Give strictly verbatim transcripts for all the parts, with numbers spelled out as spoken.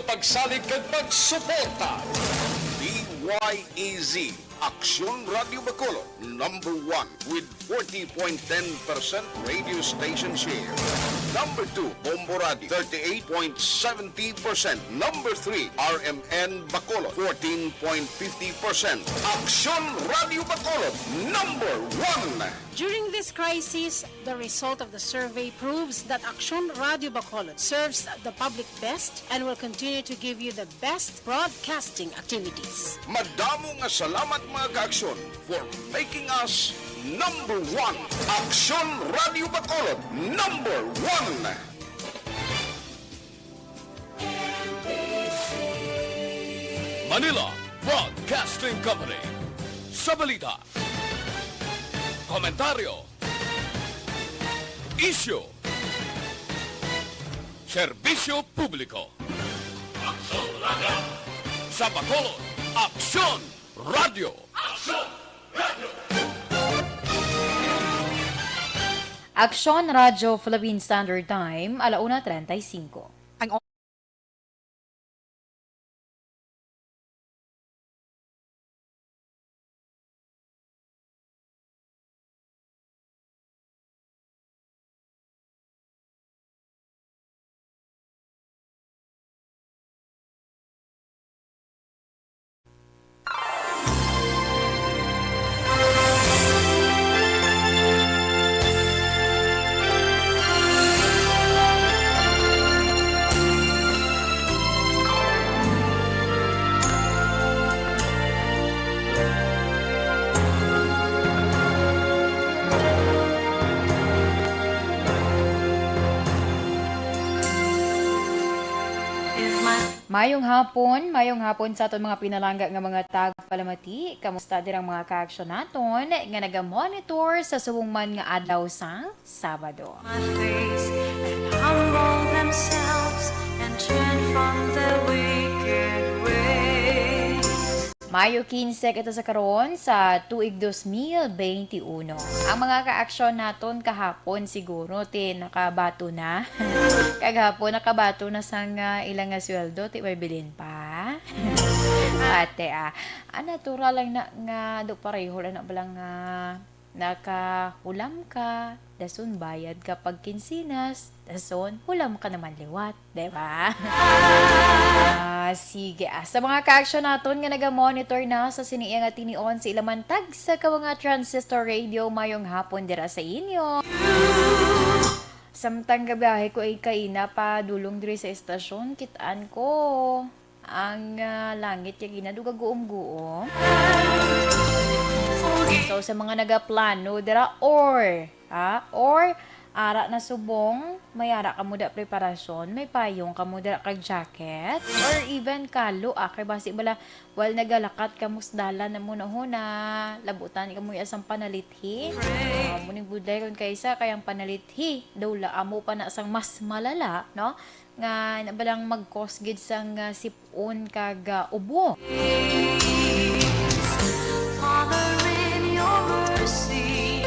Pagsalig kag pagsuporta. D Y E Z, Aksyon Radio Bacolod, number one with forty point ten percent radio station share. Number two, Bombo Radio, thirty-eight point seventy percent. Number three, R M N Bacolod, fourteen point fifty percent. Aksyon Radio Bacolod, number one. During this crisis, the result of the survey proves that Aksyon Radio Bacolod serves the public best and will continue to give you the best broadcasting activities. Madamo nga salamat, mga ka-Aksyon, for making us number one. Aksyon Radio Bacolod, number one. Manila Broadcasting Company. Sa balita, komentaryo, isyu, serbisyo publiko. Aksyon Radio. Sa Bacolod, Aksyon Radio. Aksyon Radio. Aksyon Radyo Philippine Standard Time, ala una treinta y cinco. Ang Mayong hapon, mayong hapon sa aton mga pinalangga nga mga tagpalamati. Kamusta dirang mga kaaksyon naton nga nagamonitor sa subong man nga adlaw sang Sabado? My face and humble themselves and turn from their wicked ways. Mayo quince kita sa karon sa tuig dos mil beinti uno. Ang mga kaaksyon naton kahapon siguro ti nakabato na. Kagahapon nakabato na sang, ah, ila nga sweldo, ti may bilin pa. Ate, ah, ah, natural lang na nga do pareho lang na bala nga nakahulam ka, dason bayad ka pag kinsinas, dason hulam ka naman liwat, di ba? Ah, sige. Ah, sa mga kaaksyon naton nga naga-monitor na sa sini nga tinion sa ila man tagsa ka mga transistor radio, mayong hapon dira sa inyo. Samtang gabiyahe ko ay kaina pa dulong diri sa estasyon, kit-an ko ang, ah, langit kay ginadugaguom-guom. So, sa mga nagaplano dira, or, ah, or ara na subong, may ara kamo da preparasyon, may payong kamo dira kag jacket, or even kalo, ah, kay basi bala, while nagalakat kamo sa dalan na mo na huna, labutan kamo iya sang panalithi. Ah, muning budlay kon kaysa kay ang panalithi, daw la amo pa na sang mas malala, no? Nga nabalang mag-cause gid sang, ah, sip-on kag, ah, ubo. Father, in your mercy.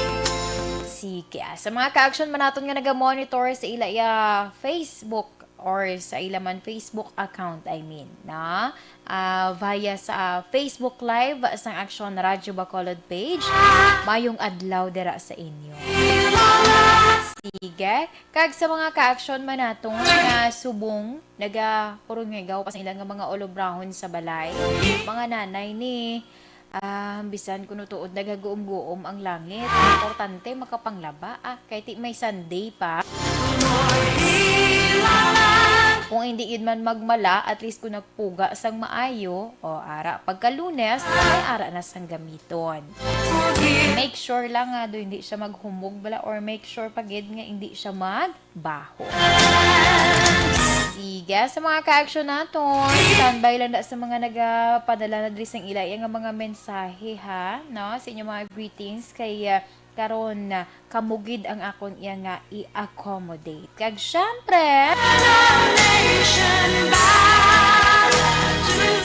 Sige, ah, sa mga kaaksyon man naton nga naga-monitor sa ila iya Facebook or sa ila man Facebook account, I mean, na, ah, via sa Facebook Live sang Aksyon Radyo Bacolod page, mayong adlaw dira sa inyo. Sige, kag sa mga kaaksyon man naton nga subong nagahurungigaw pa sa ila nga mga ulobrahon sa balay, mga nanay ni, ah, bisan kuno tuod nagaguom-guom ang langit, importante makapanglaba, ah, kay ti may Sunday pa. Kung hindi gid man magmala, at least kung nagpuga sang maayo, o ara, pagka Lunes, ay ara na sang gamiton. Make sure lang nga do hindi siya maghumog bala, or make sure pa gid nga hindi siya magbaho. Sige, sa mga kaaksyon naton, standby lang da sa mga nagapadala na diri sang ila iya nga mga mensahe, ha, no? Sa inyong mga greetings kay, ah, karon, ah, kamo gid ang akon iya nga i-accommodate. Kag syempre,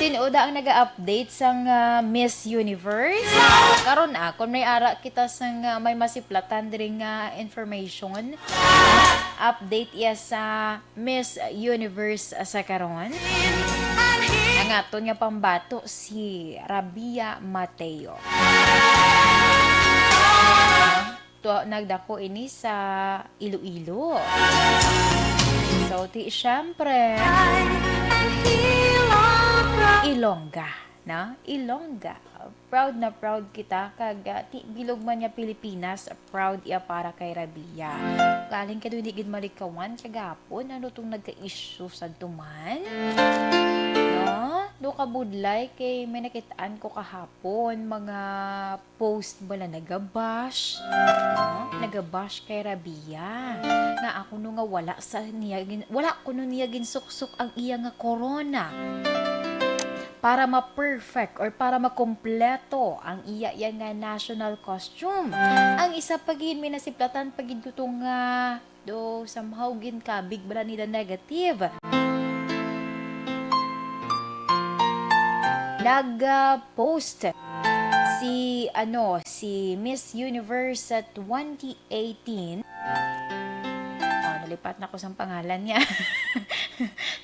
Tinuod ang naga-update sang, ah, Miss Universe. Karon, ah, kung may ara kita sang, ah, may masiplatan diri nga information, update iya sa Miss Universe sa karon. Ang aton nga pambato si Rabia Mateo. Tua, nagdako ini sa Iloilo. So, ti, syempre, Ilongga, na? Ilongga. Proud na proud kita kag, ah, ti, bilog man nga Pilipinas, proud iya para kay Rabia. Galing ka doon, di gid malikawan kagapon, ano tong nagka-issue sa duman? No? Do ka budlay kay may nakitaan ko kahapon, mga post bala nagabash, no? Nagabash kay Rabia. Nga ako no nga wala sa niya gin-, wala kuno niya ginsuksok ang iya nga corona para ma-perfect or para makompleto ang iya, iya nga national costume. Ang isa pa gid, may nasiplatan pa gid ko to nga do somehow ginkabig bala nila negative. Nag-post si, ano, si Miss Universe sa twenty eighteen. Oh, nalipat na ko sang pangalan niya.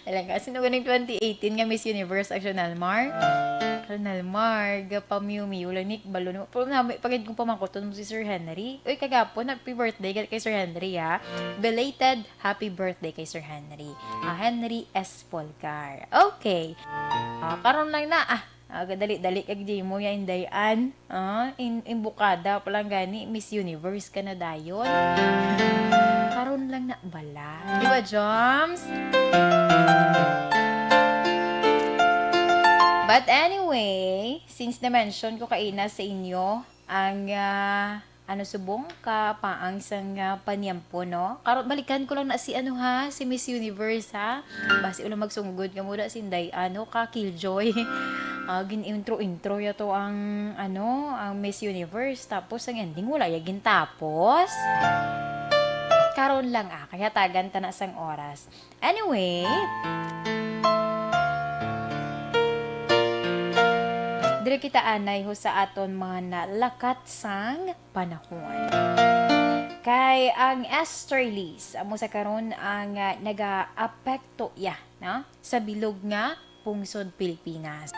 Talaga, sino ganing twenty eighteen nga Miss Universe? Ang Chanel Mar? Chanel Mar, gapamiw-miw lang ni, balo na. Pero nami, pagid kong pamangkuton mo si Sir Henry. Uy, kagapon, happy birthday kay Sir Henry, ha? Belated happy birthday kay Sir Henry. Ah, Henry S. Polgar. Okay. Ah, karon lang na. Ah, ah, dali-dali kag di mo ya, Inday Ann. Ah, in, imbukada pa lang gani, Miss Universe ka na dayon. Karon lang na bala. Di ba, Joms? But anyway, since na-mention ko kaina sa inyo ang, ah, ano subong ka paang sang, ah, paniempo, no? Karon, balikan ko lang na si ano, ha, si Miss Universe, ha? Basi ulang magsunggod nga mura si Inday, ano, ka Killjoy. Ah, gin-intro-intro ya to ang, ano, ang Miss Universe. Tapos ang ending, wala ya gintapos. Karon lang, ah, kay hatagan ta na sang oras. Anyway, diri kita anay ho sa aton mga nalakat sang panahon. Kay ang easterlies amo sa karon ang, ah, nagaapekto ya, no, sa bilog nga pungsod Pilipinas.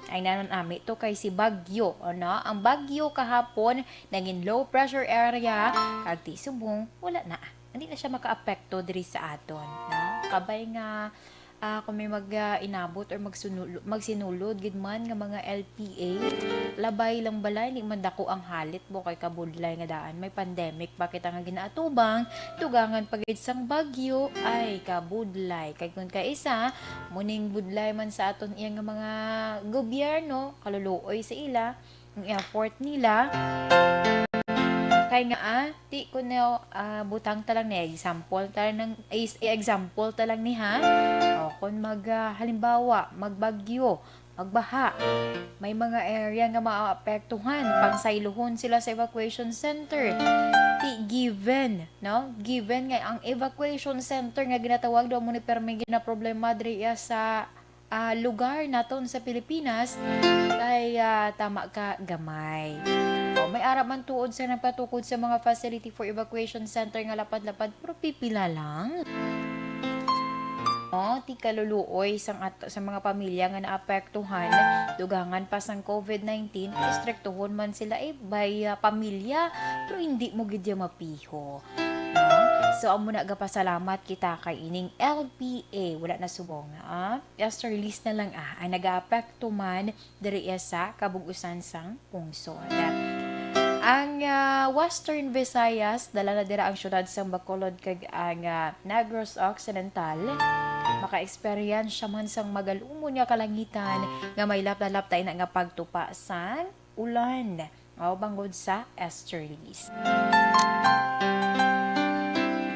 Ay nanon ami to kay si Bagyo, ano? Ang Bagyo kahapon naging low pressure area, kag ti subong wala na. Hindi na siya makaapekto diri sa aton, no? Kabay nga, ah, kung may mag, ah, inabot or magsunul-, magsinulod gid man nga mga L P A, labay lang bala, hindi man dako ang halit mo kay kabudlay nga daan may pandemic pa kita nga ginaatubang, dugangan pa gid sang bagyo, ay kabudlay. Kay kung kaisa, muning budlay man sa aton iya nga mga gobyerno, kaluluoy sa ila, ang effort nila. Kay nga, ah, ti kuno, ah, butang ta lang ni, example ta lang ng, is, example ta lang ni, ha? O, kung mag, ah, halimbawa, magbagyo, magbaha, may mga area nga maapektuhan, pangsaylohon sila sa evacuation center. Ti given, no? Given nga ang evacuation center nga ginatawag daw mo ni permi ginaproblema diri sa, ah, lugar naton sa Pilipinas, kay, ah, tama ka, gamay. O, may ara man tuod sa nagpatukod sa mga facility for evacuation center nga lapad-lapad, pero pipila lang. O, ti kaluluoy sang at-, sa mga pamilya nga naapektuhan, dugangan pa sang covid nineteen, istriktuhon man sila, eh, by, ah, pamilya, pero hindi mo gid ya mapiho. No? So, amo na, gapasalamat kita kay ining L P A, wala na subong, ah. Easterlies na lang, ah, ang nagaapekto man diri sa kabug-usan sang pungsod. Ang, ah, Western Visayas, dala na dira ang siyudad sang Bacolod kag ang, ah, Negros Occidental. Maka-eksperyensya man sang magalumon nga kalangitan nga may lapta-lapta ina nga pagtupa sang ulan, o bangod sa easterlies.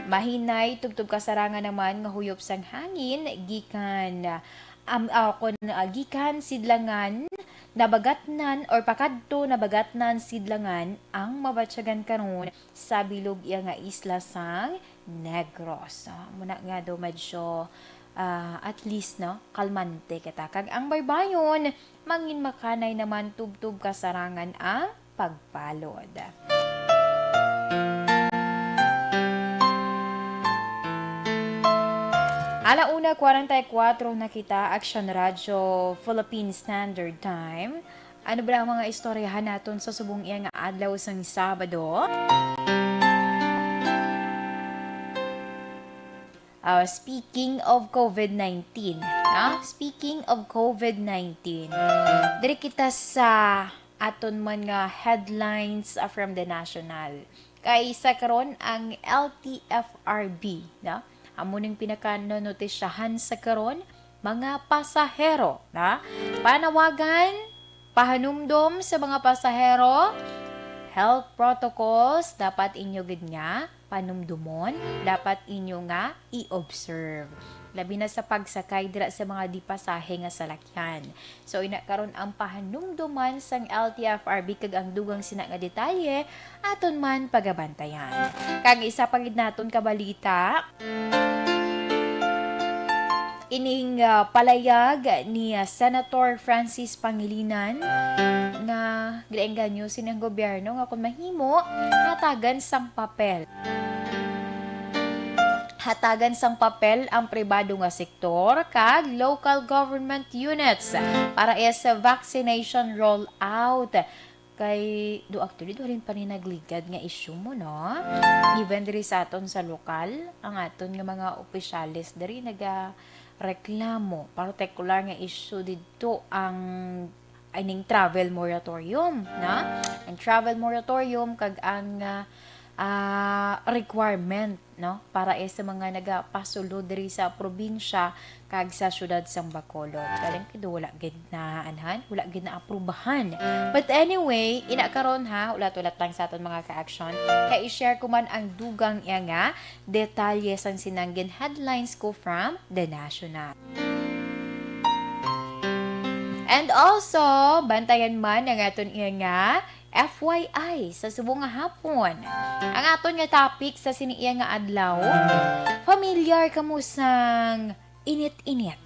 Mahinay, tubtob kasarangan naman nga huyop sang hangin gikan, am-, ah, kon, ah, gikan sidlangan, nabagatnan, or pakadto nabagatnan sidlangan ang mabatyagan karon sa bilog iya nga isla sang Negros. Ah, muna nga do medyo ah, at least, no, kalmante kita. Kag ang baybayon, mangin makanay naman tubtob kasarangan ang pagbalod. Ala una kwarenta y kuwatro na kita, Action Radio Philippine Standard Time. Ano ba ang mga istoryahan naton sa subong iya nga adlaw sang Sabado? Ah, speaking of COVID nineteen, ah, speaking of COVID nineteen, diri kita sa aton man nga headlines, ah, from the national. Kay sa karon ang L T F R B, na amo ning pinakanonotisyahan sa karon, mga pasahero, na panawagan, pahanumdom sa mga pasahero, health protocols dapat inyo gid nga panumdumon, dapat inyo nga i-observe. Labi na sa pagsakay dira sa mga di pasahe nga salakyan. So, ina karon ang pahanumdoman sang L T F R B kag ang dugang sina nga detalye aton man pagabantayan. Kag isa pa gid naton ka balita, ining, ah, palayag ni, ah, Senator Francis Pangilinan nga ginaengganyo sini ang gobyerno nga kung mahimo, hatagan sang papel. Hatagan sang papel ang pribado nga sektor kag local government units para sa vaccination rollout. Kay do actually, do rin pa ni nagligad nga issue mo, no? Even diri sa aton sa lokal, ang aton nga mga opisyales diri nagareklamo, partikular nga issue didto ang ining travel moratorium, na? Ang travel moratorium kag ang, ah, ah, requirement, no, para, eh, sa mga nagapasulod diri sa probinsya kag sa siyudad sang Bacolod. Galing kay do wala gid na anhan, wala gid na aprubahan. But anyway, ina karon ha, ulat-ulat lang sa aton mga ka-action. Kay i-share ko man ang dugang iya nga detalye sang sinanggin headlines ko from The National. And also, bantayan man ang aton iya nga F Y I sa subong nga hapon. Ang aton nga topic sa sini iya nga adlaw, familiar kamo sang init-init?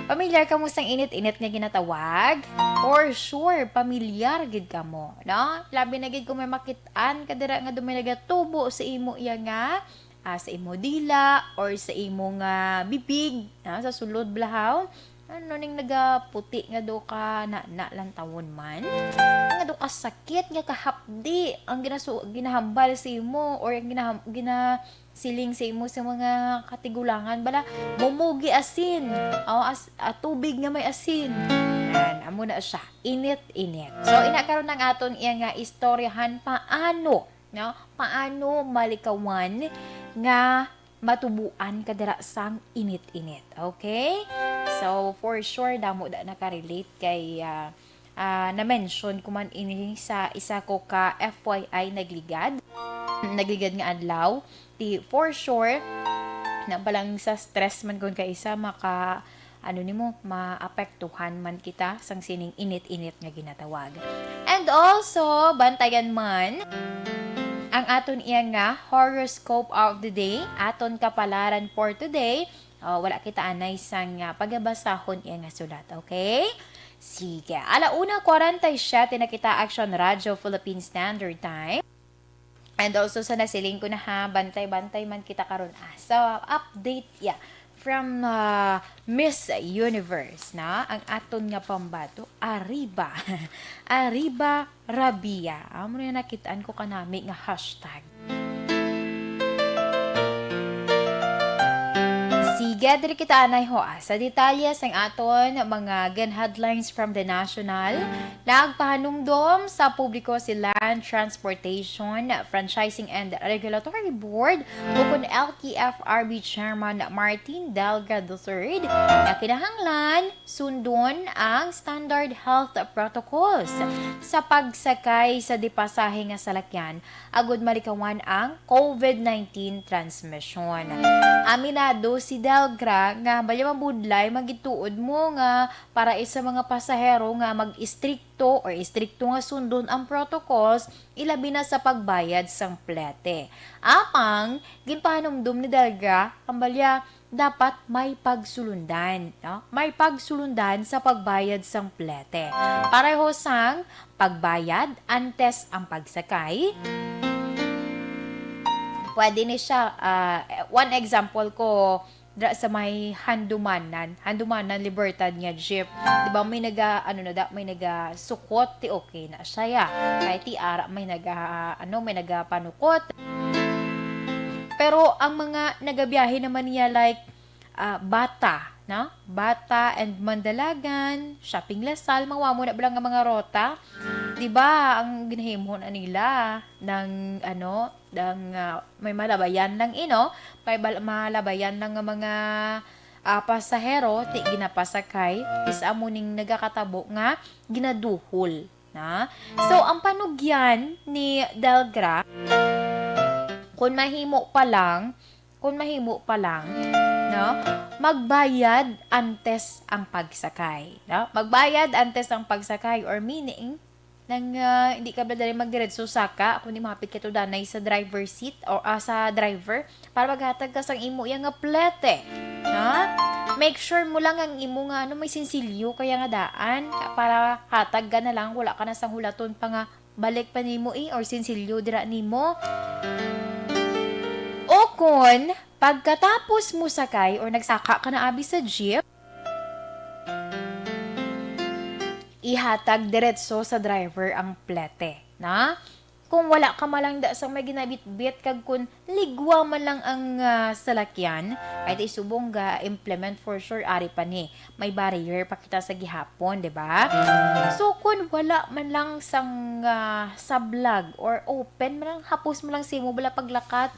Familiar kamo sang init-init nga ginatawag? For sure, pamilyar gid kamo, no? Labi na gid kung may makit-an ka dira nga dumay nagatubo sa imo iya nga, ah, sa imo dila or sa imo nga bibig, ah, sa sulod balahaw. Ano ning nagaputi nga do ka na, na lantawon man? Nga do ka sakit nga kahapdi ang ginasu-, ginahambal sa imo or ang ginaham-, ginasiling sa imo sa mga katigulangan bala, mumugi asin. O, as-, ah, tubig nga may asin. Yan, amo na siya. Init-init. So, ina karon ang aton iya nga istoryahan paano, no? Paano malikawan nga matubuan ka dira sang init-init. Okay? So, for sure, damo da nakarelate kay, ah, ah, na-mention ko man ini sa isa ko ka F Y I nagligad. Nagligad nga adlaw. Di, for sure, na palang sa stress man kun kay isa maka, ano nimo, maapektuhan man kita sang sining init-init nga ginatawag. And also, bantayan man ang aton iya nga horoscope of the day, aton kapalaran for today. Oh, wala kita anay sang, ah, pagabasahon iya nga sulat, okay? Sige, ala una kwarenta y siyete na kita, Action Radio Philippine Standard Time. And also sa nasiling ko na ha, bantay-bantay man kita karon, ah, sa update, yeah, from, ah, Miss Universe, na ang aton nga pambato, Arriba. Arriba Rabia. Amo na nakit-an ko kanami nga hashtag. Sige, diri kita anay ho, ah, sa detalye sang aton mga gun headlines from The National. Nagpahanumdom sa publiko si Land Transportation, Franchising and Regulatory Board, ukon L T F R B Chairman Martin Delga the third, na kinahanglan sundon ang standard health protocols sa pagsakay sa dipasahe nga salakyan agud malikawan ang COVID nineteen transmission. Aminado si Delgra nga balya mabudlay magituod mo nga para sa mga pasahero nga mag-istrikto or istrikto nga sundon ang protocols, ilabi na sa pagbayad sang plete. Apang ginpahanumdom ni Delgra ang balya dapat may pagsulundan, no? May pagsulundan sa pagbayad sang plete. Pareho sang pagbayad antes ang pagsakay. Pwede ni siya, ah, one example ko, dra sa may Handumanan, Handumanan Libertad nga jeep. Di ba may naga, ano na da, may naga sukot, ti okay na siya ya. Kay ti ara may naga, ano, may naga panukot. Pero ang mga nagabiyahe naman niya, like, ah, Bata, no? Bata and Mandalagan, Shopping Lasal, mga amo na bala nga mga rota. Di ba, ang ginahimo na nila ng, ano, ng, ah, may malabayan lang, ino, may bal-, malabayan lang nga mga, ah, pasahero, ti ginapasakay, is amo ning nagakatabo nga ginaduhol na. So, ang panugyan ni Delgra, kung mahimo pa lang, kung mahimo pa lang, no, magbayad antes ang pagsakay, no? Magbayad antes ang pagsakay, or meaning, nang, ah, hindi ka ba dali magdiretso saka, kung di mapit ka to danay sa driver seat or, ah, sa driver, para maghatag ka sang imo iya nga plete, no? Make sure mo lang ang imo nga, ano, may sinsilyo kaya nga daan, para hatag ka na lang, wala ka na sang hulaton pa nga balik pa nimo, eh, or sinsilyo dira nimo. O kon, pagkatapos mo sakay or nagsaka ka na abi sa jeep, ihatag diretso sa driver ang plete, na? Kung wala ka man lang da sang may ginabitbit, kag kun ligwa man lang ang, ah, salakyan, ay di subong ga implement, for sure, ari pa ni may barrier pa kita sa gihapon, di ba? So, kun wala man lang sang, ah, sablag or open man lang, hapos man lang sa imo bala paglakat,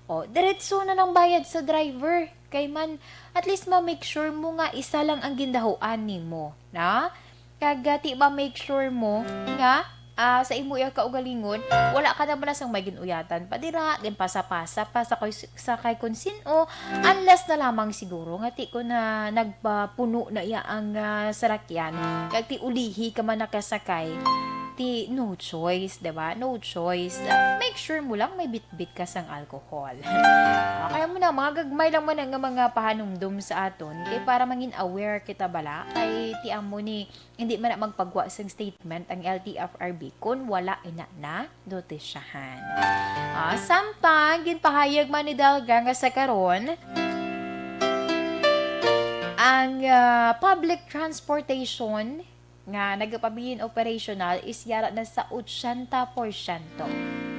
o, diretso na lang bayad sa driver. Kay man, at least ma-make sure mo nga isa lang ang gindahuan nimo, na? Kag, ah, ti ma-make sure mo nga, ah, sa imo iya kaugalingon, wala ka na bala sang may ginuyatan pa dira, ginpasa-pasa pa sa kay, sa kay kun sin-o, unless na lamang siguro nga ti ko na nagpapuno na iya ang, ah, sarakyan, kag ti ulihi ka man nakasakay, ti no choice, di ba? No choice. Ah, make sure mo lang may bitbit ka sang alcohol. Ah, kaya mo na, mga gagmay lang man nga mga pahanumdom sa aton, kay para mangin aware kita bala, kay ti amo ni, hindi man na magpagwa sang statement ang L T F R B kun wala ina na notisyahan. Ah, samtang ginpahayag man ni Delgra nga sa karon, ang, ah, public transportation nga nagapabilin operational is yara na sa ochenta porsyento.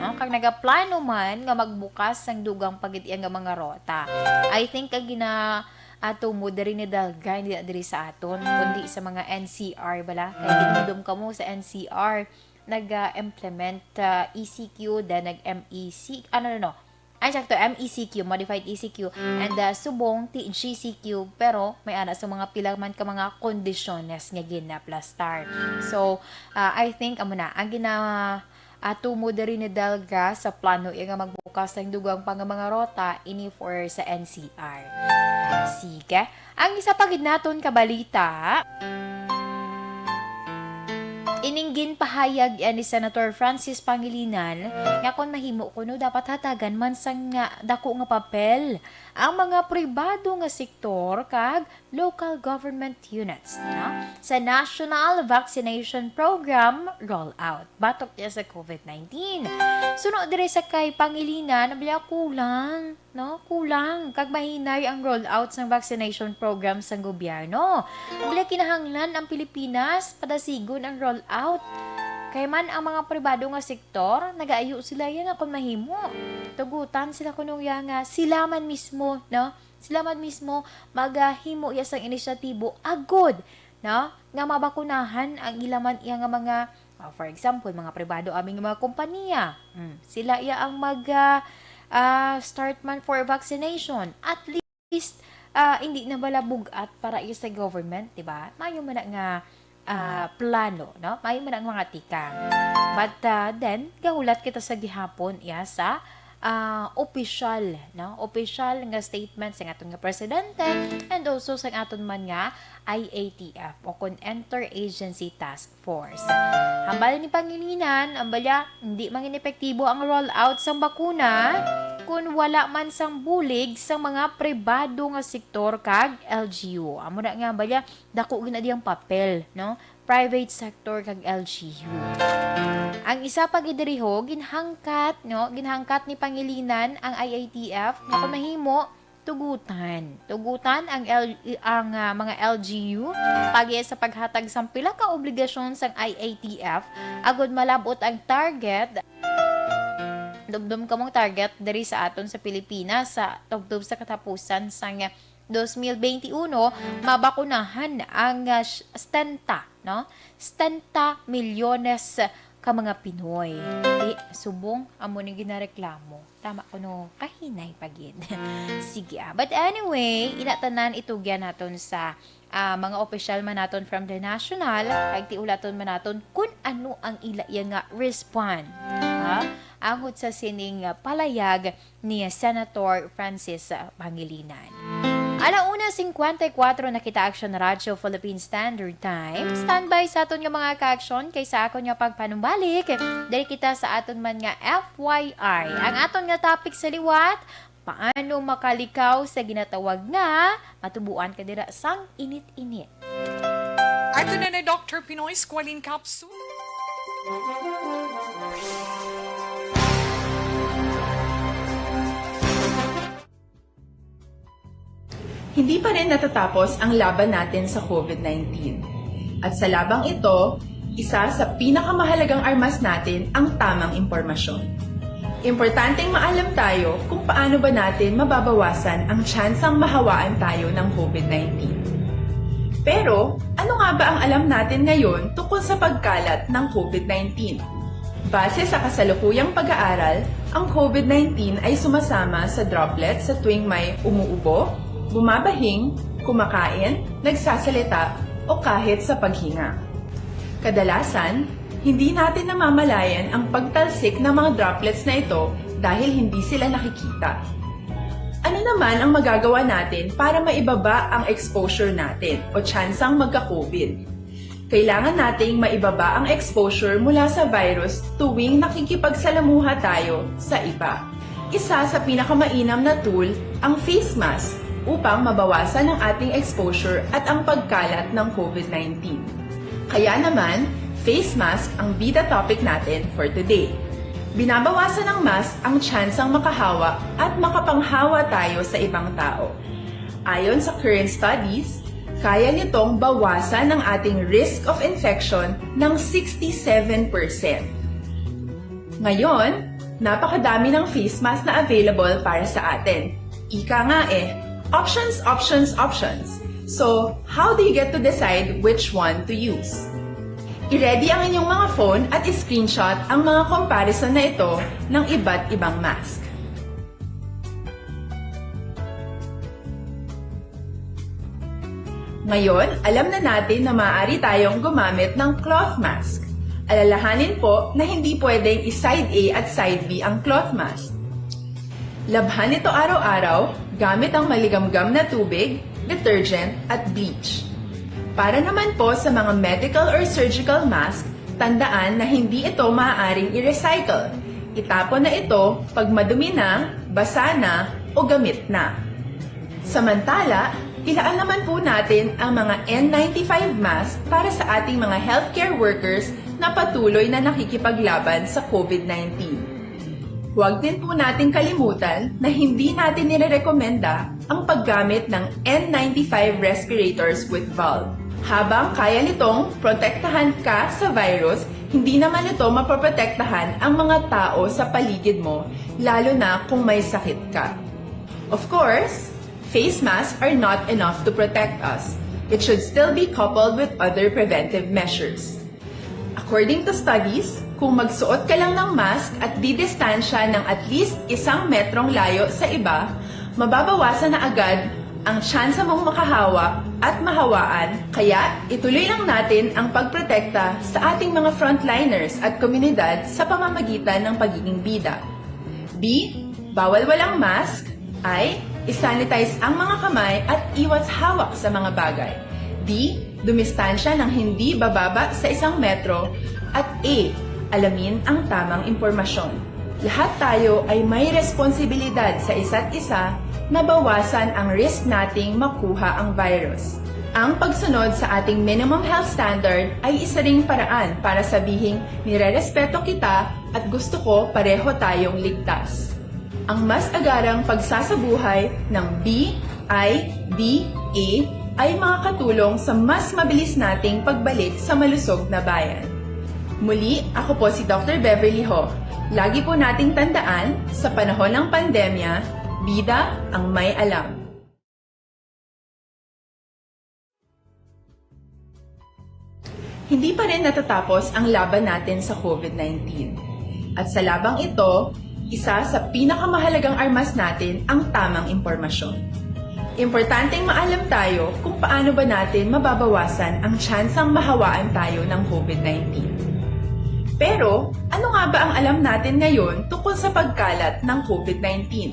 No? Kag nagaplano man nga magbukas sang dugang pa gid iya nga mga rota. I think ang gina-, ato mo diri ni Delgra, hindi na diri sa aton, kundi sa mga N C R bala. Kay dinumdom kamo sa N C R, nag-implement, ah, E C Q, then nag-M E C, ano, no, no. Ay, sakto, M E C Q, modified E C Q, and, ah, subong ti G C Q, pero may ana sa mga pila man ka mga kondisyones nga ginaplastar. So, ah, I think, amo na, ang gina-, ato mo diri ni Delgra sa plano iya nga magbukas sang dugang pa nga mga rota, ini for sa N C R. Sige. Ang isa pa gid naton ka balita, ining ginpahayag yan ni Senator Francis Pangilinan nga kon mahimo kuno dapat hatagan man sang nga dako nga papel ang mga pribado nga sektor kag local government units, no? Sa National Vaccination Program rollout batok niya sa COVID nineteen. Suno diri sa kay Pangilinan, nabya kulang, no? Kulang kag mahinay ang rollout sang vaccination program sang gobyerno. Wala kinahanglan ang Pilipinas padasigon ang rollout. Kay man ang mga pribado nga sektor, nagaayo sila yan nga kung mahimo. Tugutan sila kuno ya nga sila man mismo, no? Sila man mismo magahimo ya sang inisyatibo agod, no? Nga mabakunahan ang ila man iya nga mga, ah, for example, mga pribado aming mga kompanya. Mm, sila iya ang mag, ah, ah, start man for vaccination. At least, ah, hindi na bala bugat para iya sa government, di ba? Mayo man na nga, ah, plano, no? Mayo man na nga mga tikang. But, ah, then, gahulat kita sa gihapon, iya sa, ah, opisyal, no? Opisyal nga statement sa aton nga presidente and also sa aton man nga I A T F o kon Interagency Task Force. Hambal ni Pangilinan, ang balya, hindi mangin epektibo ang rollout sang bakuna kun wala man sang bulig sa mga pribado nga sektor kag L G U. Amo na nga, balya, dako gid na diyang papel, no? Private sector kag L G U. Ang isa pa gid diri ho, ginhangkat, no? Ginhangkat ni Pangilinan ang I A T F nga kung mahimo, tugutan. Tugutan ang L-, ang, ah, mga L G U paagi sa paghatag sang pila ka obligasyon sang I A T F agud malab-ot ang target. Dumdum kamong target diri sa aton sa Pilipinas, sa tubtob sa katapusan sang dos mil benti uno, mabakunahan ang, ah, sh-, setenta, no? Setenta milyones ka mga Pinoy. Di, subong, amo ning ginareklamo. Tama kuno, kahinay pa gid. Sige, ah. But anyway, ina tanan itugyan naton sa, ah, mga opisyal man naton from the national, kag tiulaton man naton kun ano ang ila iya nga respond. Ha? Angot sa sining, ah, palayag ni Senator Francis, ah, Pangilinan. Ala una cincuenta y cuatro na kita, Action Radyo Philippine Standard Time. Standby sa aton nga mga ka-action kay sa akon nga pagpanumbalik, diri kita sa aton man nga F Y I. Ang aton nga topic sa liwat, paano makalikaw sa ginatawag nga matubuan ka dira sang init-init. Ato na ni Doctor Pinoy Squalene Capsule. Hindi pa rin natatapos ang laban natin sa COVID nineteen. At sa labang ito, isa sa pinakamahalagang armas natin ang tamang impormasyon. Importanteng maalam tayo kung paano ba natin mababawasan ang tsansang mahawaan tayo ng COVID nineteen. Pero, ano nga ba ang alam natin ngayon tungkol sa pagkalat ng COVID nineteen? Base sa kasalukuyang pag-aaral, ang COVID nineteen ay sumasama sa droplets sa tuwing may umuubo, bumabahing, kumakain, nagsasalita, o kahit sa paghinga. Kadalasan, hindi natin namamalayan ang pagtalsik ng mga droplets na ito dahil hindi sila nakikita. Ano naman ang magagawa natin para maibaba ang exposure natin o tsansang magka-COVID? Kailangan nating maibaba ang exposure mula sa virus tuwing nakikipagsalamuha tayo sa iba. Isa sa pinakamainam na tool ang face mask upang mabawasan ang ating exposure at ang pagkalat ng COVID nineteen. Kaya naman, face mask ang bida topic natin for today. Binabawasan ng mask ang tsansang makahawa at makapanghawa tayo sa ibang tao. Ayon sa current studies, kaya nitong bawasan ang ating risk of infection ng sixty-seven percent. Ngayon, napakadami ng face mask na available para sa atin. Ika nga eh, options, options, options. So, how do you get to decide which one to use? I-ready ang inyong mga phone at i-screenshot ang mga comparison na ito ng iba't ibang mask. Ngayon, alam na natin na maaari tayong gumamit ng cloth mask. Alalahanin po na hindi pwedeng i-side A at side B ang cloth mask. Labhan ito araw-araw gamit ang maligamgam na tubig, detergent, at bleach. Para naman po sa mga medical or surgical mask, tandaan na hindi ito maaaring i-recycle. Itapon na ito pag madumi na, basa na, o gamit na. Samantala, ilaan naman po natin ang mga N ninety-five mask para sa ating mga healthcare workers na patuloy na nakikipaglaban sa COVID nineteen. Huwag din po nating kalimutan na hindi natin nirerekomenda ang paggamit ng N ninety-five respirators with valve. Habang kaya nitong protektahan ka sa virus, hindi naman ito mapoprotektahan ang mga tao sa paligid mo, lalo na kung may sakit ka. Of course, face masks are not enough to protect us. It should still be coupled with other preventive measures. According to studies, kung magsuot ka lang ng mask at didistansya ng at least isang metrong layo sa iba, mababawasan na agad ang tsansa mong makahawa at mahawaan. Kaya, ituloy lang natin ang pagprotekta sa ating mga frontliners at komunidad sa pamamagitan ng pagiging bida. B, bawal walang mask. I, i-sanitize ang mga kamay at iwas hawak sa mga bagay. D, dumistansya ng hindi bababa sa isang metro. At E, alamin ang tamang impormasyon. Lahat tayo ay may responsibilidad sa isa't isa na bawasan ang risk nating makuha ang virus. Ang pagsunod sa ating minimum health standard ay isa ring paraan para sabihing nirerespeto kita at gusto ko pareho tayong ligtas. Ang mas agarang pagsasabuhay ng B I D A ay makakatulong sa mas mabilis nating pagbalik sa malusog na bayan. Muli, ako po si Doctor Beverly Ho. Lagi po nating tandaan, sa panahon ng pandemya, bida ang may alam. Hindi pa rin natatapos ang laban natin sa COVID nineteen. At sa labang ito, isa sa pinakamahalagang armas natin ang tamang impormasyon. Importanteng maalam tayo kung paano ba natin mababawasan ang tsansang mahawaan tayo ng COVID nineteen. Pero, ano nga ba ang alam natin ngayon tungkol sa pagkalat ng COVID nineteen?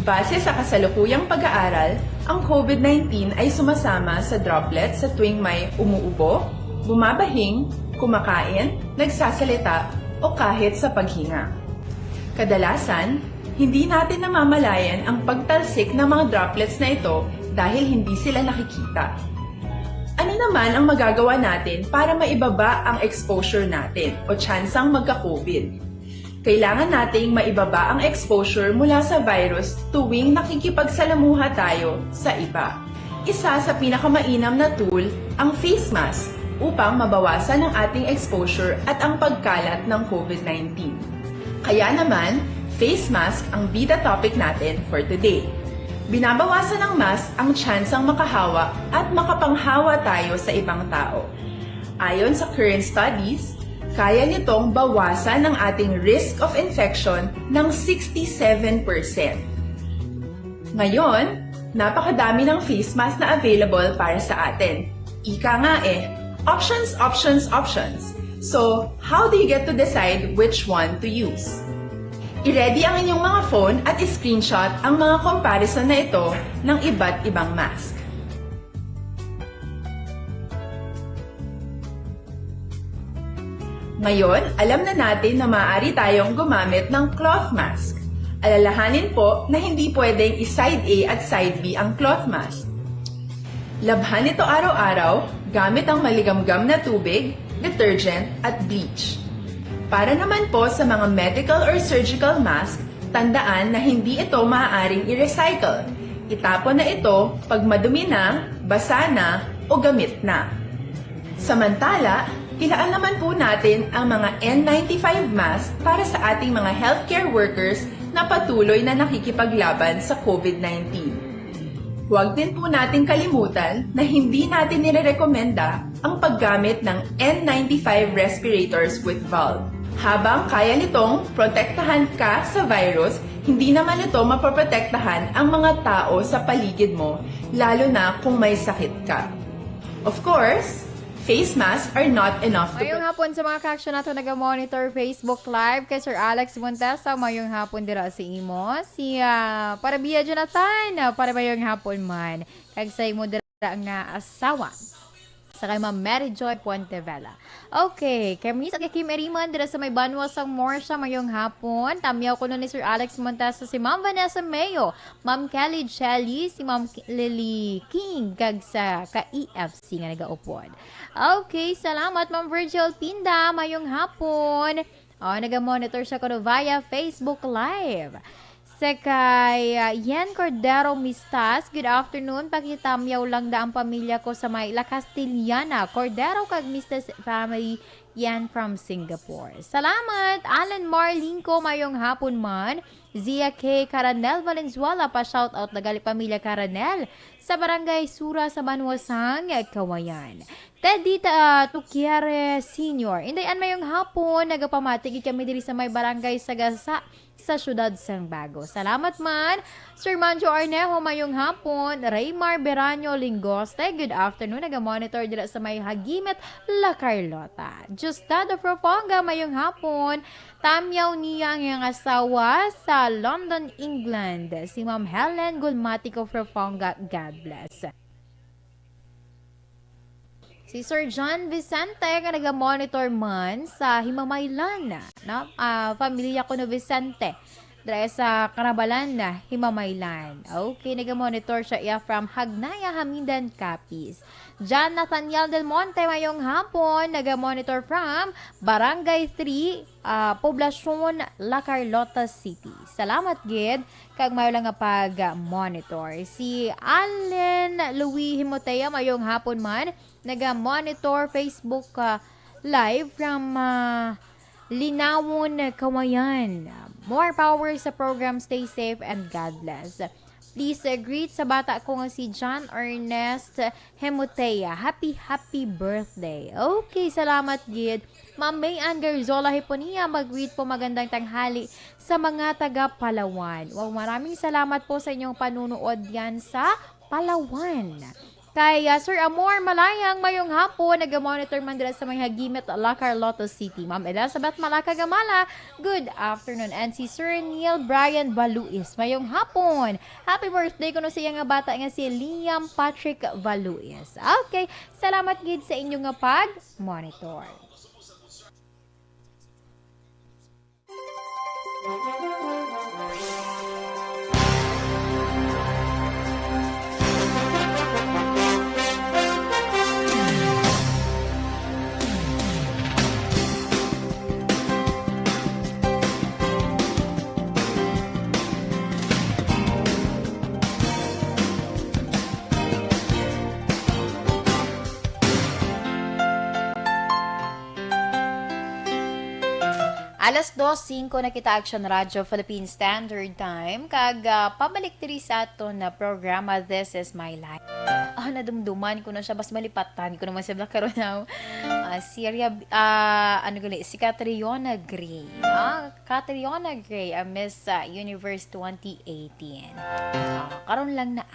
Base sa kasalukuyang pag-aaral, ang COVID nineteen ay sumasama sa droplets sa tuwing may umuubo, bumabahing, kumakain, nagsasalita, o kahit sa paghinga. Kadalasan, hindi natin namamalayan ang pagtalsik ng mga droplets na ito dahil hindi sila nakikita. Ano naman ang magagawa natin para maibaba ang exposure natin o tsansang magka-COVID? Kailangan nating maibaba ang exposure mula sa virus tuwing nakikipagsalamuha tayo sa iba. Isa sa pinakamainam na tool ang face mask upang mabawasan ang ating exposure at ang pagkalat ng COVID nineteen. Kaya naman, face mask ang bida topic natin for today. Binabawasan ng mask ang tsansang makahawa at makapanghawa tayo sa ibang tao. Ayon sa current studies, kaya nitong bawasan ang ating risk of infection ng sixty-seven percent. Ngayon, napakadami ng face mask na available para sa atin. Ika nga eh, options, options, options. So, how do you get to decide which one to use? I-ready ang inyong mga phone at i-screenshot ang mga comparison na ito ng iba't ibang mask. Ngayon, alam na natin na maaari tayong gumamit ng cloth mask. Alalahanin po na hindi pwedeng i-side A at side B ang cloth mask. Labhan ito araw-araw gamit ang maligamgam na tubig, detergent, at bleach. Para naman po sa mga medical or surgical mask, tandaan na hindi ito maaaring i-recycle. Itapon na ito pag madumi na, basa na, o gamit na. Samantala, tilaan naman po natin ang mga N ninety-five mask para sa ating mga healthcare workers na patuloy na nakikipaglaban sa COVID nineteen. Huwag din po nating kalimutan na hindi natin nirerekomenda ang paggamit ng N ninety-five respirators with valve. Habang kaya nitong protektahan ka sa virus, hindi naman ito mapoprotektahan ang mga tao sa paligid mo, lalo na kung may sakit ka. Of course, face masks are not enough to Mayong hapon sa mga ka-action nato naga-monitor Facebook Live, kay Sir Alex Montesa. Mayong hapon dira sa imo. Si, ah, Parabia Jonathan, ah, para mayong hapon man. Kag sa imo dira nga asawa. Sa kay Ma'am Mary Joy Puentevela. Okay, kay Miss Kim Eriman dira sa may banwa sang Morsha, mayong hapon. Tamyaw kuno ni Sir Alex Montesa, si Ma'am Vanessa Mayo, Ma'am Kelly Chelly, si Ma'am K-, Lily King, kag sa ka E F C nga nagaupod. Okay, salamat, Ma'am Virgil Pinda. Mayong hapon. Oh, naga-monitor siya kuno via Facebook Live. Sa kay, ah, Yen Cordero Mistas, good afternoon. Pakitamyaw lang da ang pamilya ko sa may La Castellana, Cordero kag Mistas family, Yen from Singapore. Salamat, Alan Marlinco, mayong hapon man. Zia K Caranel Valenzuela, pa shoutout na gali pamilya Caranel sa Barangay Sura sa Banwa sang Kawayan. Teddy Ta-, Tuquiere Senior, Inday Ann, mayong hapon, nagapamati gid kami diri sa may Barangay Sagasa sa siyudad sang Bago. Salamat man, Sir Manjo Arnejo, mayong hapon. Raymar Beranyo Lingoste, good afternoon, naga-monitor dira sa may Hagimit, La Carlota. Diosdado Proponga, mayong hapon. Tamyaw niya ang iyang asawa sa London, England, si Ma'am Helen Gulmatico Proponga. God bless. Si Sir John Vicente nga naga-monitor man sa Himamaylan, no? Ah, pamilya ko no Vicente, dira sa Karabalan, Himamaylan. Okay, naga-monitor siya iya from Hagnaya, Hamindan, Capiz. John Nathaniel Del Monte, mayong hapon, naga-monitor from Barangay three, ah, Poblacion, La Carlota City. Salamat gid kag mayo lang nga pag-monitor. Si Allen Louis Himotea, mayong hapon man, naga-monitor Facebook, ah, live from, ah, Linawon, Kawayan. More power sa program. Stay safe and God bless. Please, uh, greet sa bata ko nga si John Ernest Hemotea. Happy, happy birthday. Okay, salamat gid. Ma'am May Ann Garzola Hiponia, mag-greet po, magandang tanghali sa mga taga Palawan. Wow, maraming salamat po sa inyong panunood diyan sa Palawan. Kay, ah, Sir Amor Malayang, mayong hapon, naga-monitor man dira sa may Hagimit, La Carlota City. Ma'am Elizabeth Malaka Gamala, good afternoon. And si Sir Neil Brian Baluis, mayong hapon. Happy birthday kuno sa iya nga bata nga si Liam Patrick Baluis. Okay, salamat gid sa inyo nga pag-monitor. Alas dos singko na kita, Action Radio Philippine Standard Time, kag, ah, pabalik diri sa aton na programa, This Is My Life. Ah, nadumduman ko na siya, bas malipatan ko naman sila karon na, ah, Syria, ah, ano gali, si Catriona Gray. Ah, Catriona Gray, ang Miss, ah, Universe twenty eighteen. Ah, karon lang na,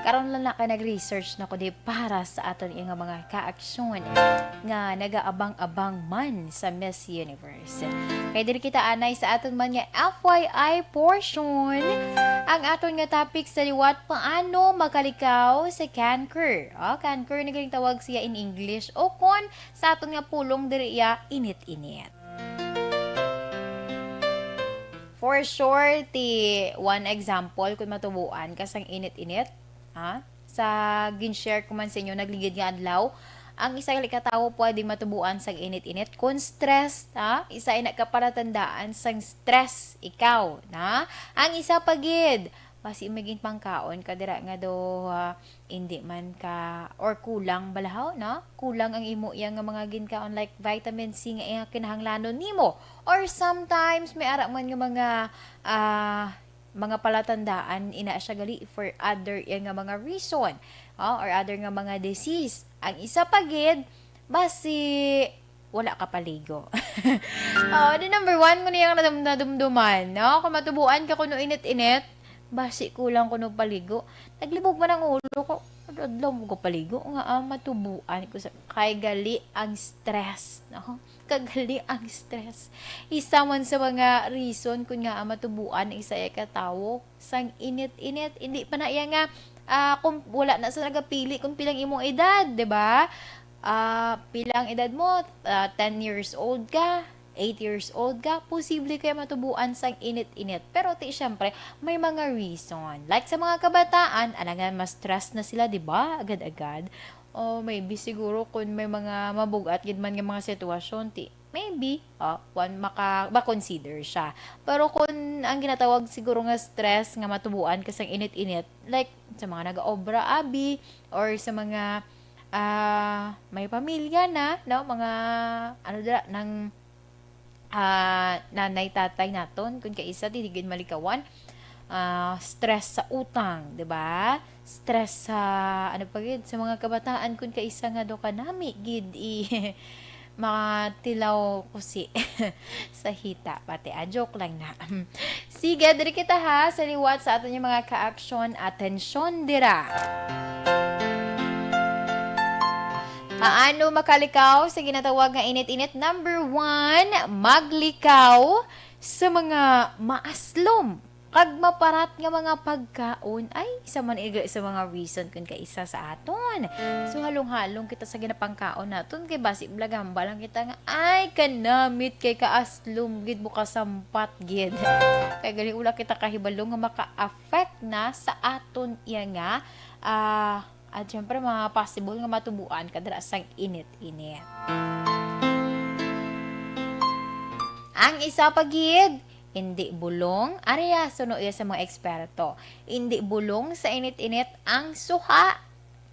karon lang na kay nag-research na ko di para sa aton nga mga kaaksyon nga nagaabang-abang man sa Miss Universe. Kay diri kita anay sa aton man nga F Y I portion. Ang aton nga topic sa liwat, paano makalikaw sa canker? Oh, canker, nagaling tawag siya in English. O kon sa aton nga pulong diri iya, init-init. For sure, ti one example, kung matubuan ka sang init-init, ha? Sa gin-share ko man sa inyo, nagligid nga adlaw, ang isa ka tawo pwede matubuan sang init-init. Kung stress, ha? Isa ina ka palatandaan sang stress ikaw, na? Ang isa pa gid, basi may ginpangkaon ka dira nga do, ah, hindi man ka, or kulang balahaw, no? Kulang ang imo iya nga mga ginkaon, like vitamin C nga iya kinahanglanon nimo. Or sometimes, may ara man nga mga, ah, mga palatandaan, ina siya gali for other iya nga mga reason, oh, or other nga mga disease. Ang isa pa gid, basi wala ka paligo. Oh, di number one ko niya nga nadum-, nadumduman, no? Kung matubuan ka kuno init-init, basi kulang kuno paligo. Naglibog man ang ulo ko. Adlaw mo ko paligo nga, ah, matubuan ko sa, kay gali ang stress, no? Kagali ang stress. Isa man sa mga reason kun nga, ah, matubuan ang isa ka tawo sang init-init. Hindi pa na iya nga, ah, kung wala na sa nagapili kung pilang imong edad, di ba? Ah, pila ang edad mo? Ah, ten years old ka, eight years old ka, posible kaya matubuan sang init-init. Pero ti, syempre, may mga reason. Like sa mga kabataan, alangan mas stress na sila, di ba? Agad-agad. O maybe siguro kung may mga mabugat gid man nga mga sitwasyon, ti, maybe, ah, one maka-, ma-consider siya. Pero kung ang ginatawag siguro nga stress nga matubuan ka sang init-init, like sa mga nag-obra, abi, or sa mga, ah, may pamilya na, no? Mga, ano dira, nang, ah, nanay, tatay naton, kung kaisa, di gid malikawan. Ah, stress sa utang, di ba? Stress sa, ano pa gid, sa mga kabataan, kung kaisa nga do kanami gid, i-, matilaw ko si sa hita, pati. Ah, joke lang na. Sige, diri kita ha, sa liwat sa aton yung mga kaaksyon. Atensyon dira. Paano makalikaw sa ginatawag nga init-init? Number one, maglikaw sa mga maaslom. Kag maparat nga mga pagkaon, ay, isa man gali sa mga reason kun kaisa sa aton. So, halong-halong kita sa ginapangkaon naton, kay basi bala gahambal lang kita nga, ay, kanamit kay kaaslom gid mo, kasampat gid. Kay gali wala kita kahibalo nga maka-affect na sa aton iya nga, ah, at syempre, mga possible nga matubuan ka dira sang init-init. Ang isa pa gid, indi bulong, ari ya suno iya sa mga eksperto. Indi bulong sa init-init ang suha,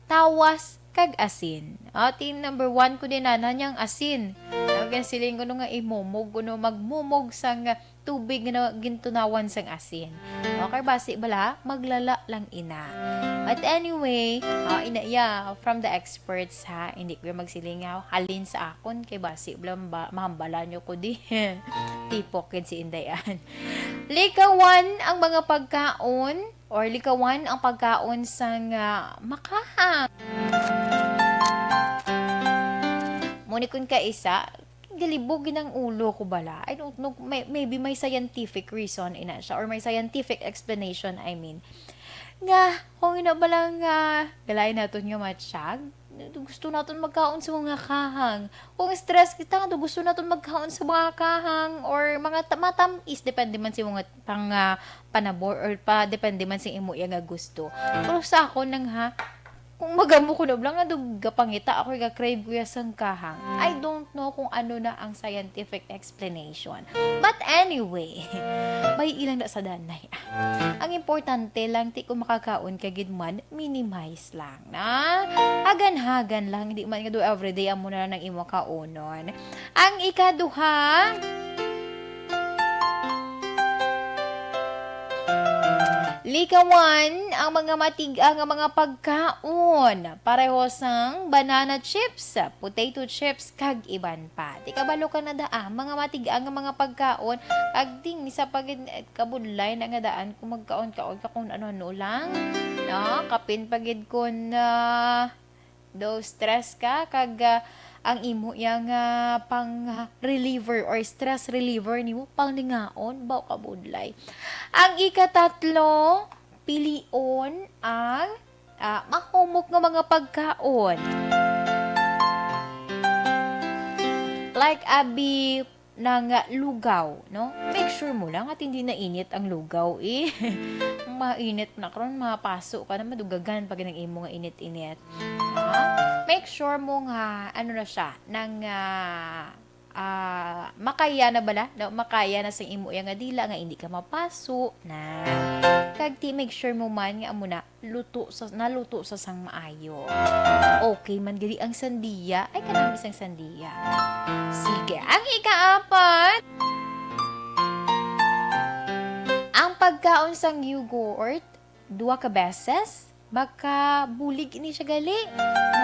tawas, kag asin. Ati number one ko din na, na niyang asin. Ang siling ko nga imumog, kuno magmumog sang tubig nga gintunawan sang asin. Okay, basi bala, maglala lang ina. But anyway, ah, ina, yeah, from the experts ha, hindi ko magsiling nga halin sa akon, kay basi bala ba, mahambalan nyo ko di. Tipok gid si Inday Ann. Likawan ang mga pagkaon or likawan ang pagkaon sang makahang. Muni kun kaisa, galibog gid ang ulo ko bala. I don't know, may, maybe may scientific reason ina siya or may scientific explanation, I mean. Nga, kung ina bala nga, galay naton nga matsyag, gusto naton magkaon sa mga kahang. Kung stress kita, gusto naton magkaon sa mga kahang or mga ta-, matamis, depende man sa mga pang, ah, panabor or pa, depende man sa imo iya nga gusto. Pero sa ako nang ha, kung magamo ko na bala nga dug gapangita ako, ga-crave ko ya sang kahang. I don't know kung ano na ang scientific explanation. But anyway, may ilang na sa danay. Ang importante lang, ti kung makakaon ka gid man, minimize lang na. Hagan-hagan lang, hindi man nga do everyday amo na lang ang imo kaunon. Ang ikaduha, likawan ang mga matig-a nga mga pagkaon, pareho sang banana chips, potato chips, kag iban pa. Di kabalo ka na daa, mga matig-a nga mga pagkaon, kag ding isa pa gid, eh, kabudlay na nga daan kung magkaon-kaon ka kung ano-ano lang, no? Kapin pa gid kun, ah, daw stress ka, kag, ah, ang imo yang, ah, pang reliever or stress reliever nimo, panglingaon, baw kabudlay. Ang ikatatlo, pilion ang, ah, mahumok nga mga pagkaon. Like, abi, nang lugaw, no? Make sure mo lang at hindi na init ang lugaw, eh. Mainit na karon, mapaso ka na, madugagan pag nang imo nga init-init. Ha? Make sure mo nga, ano na siya, nang, ah, ah, makaya na bala, no? Makaya na sa imo iya nga dila nga hindi ka mapaso na. Kag ti, make sure mo man nga amo na, luto sa, naluto sa sang maayo. Okay man gali ang sandiya. Ay, kanami sang sandiya. Sige, ang ikaapat, ang pagkaon sang yogurt, duha ka beses, makabulig ini siya gali,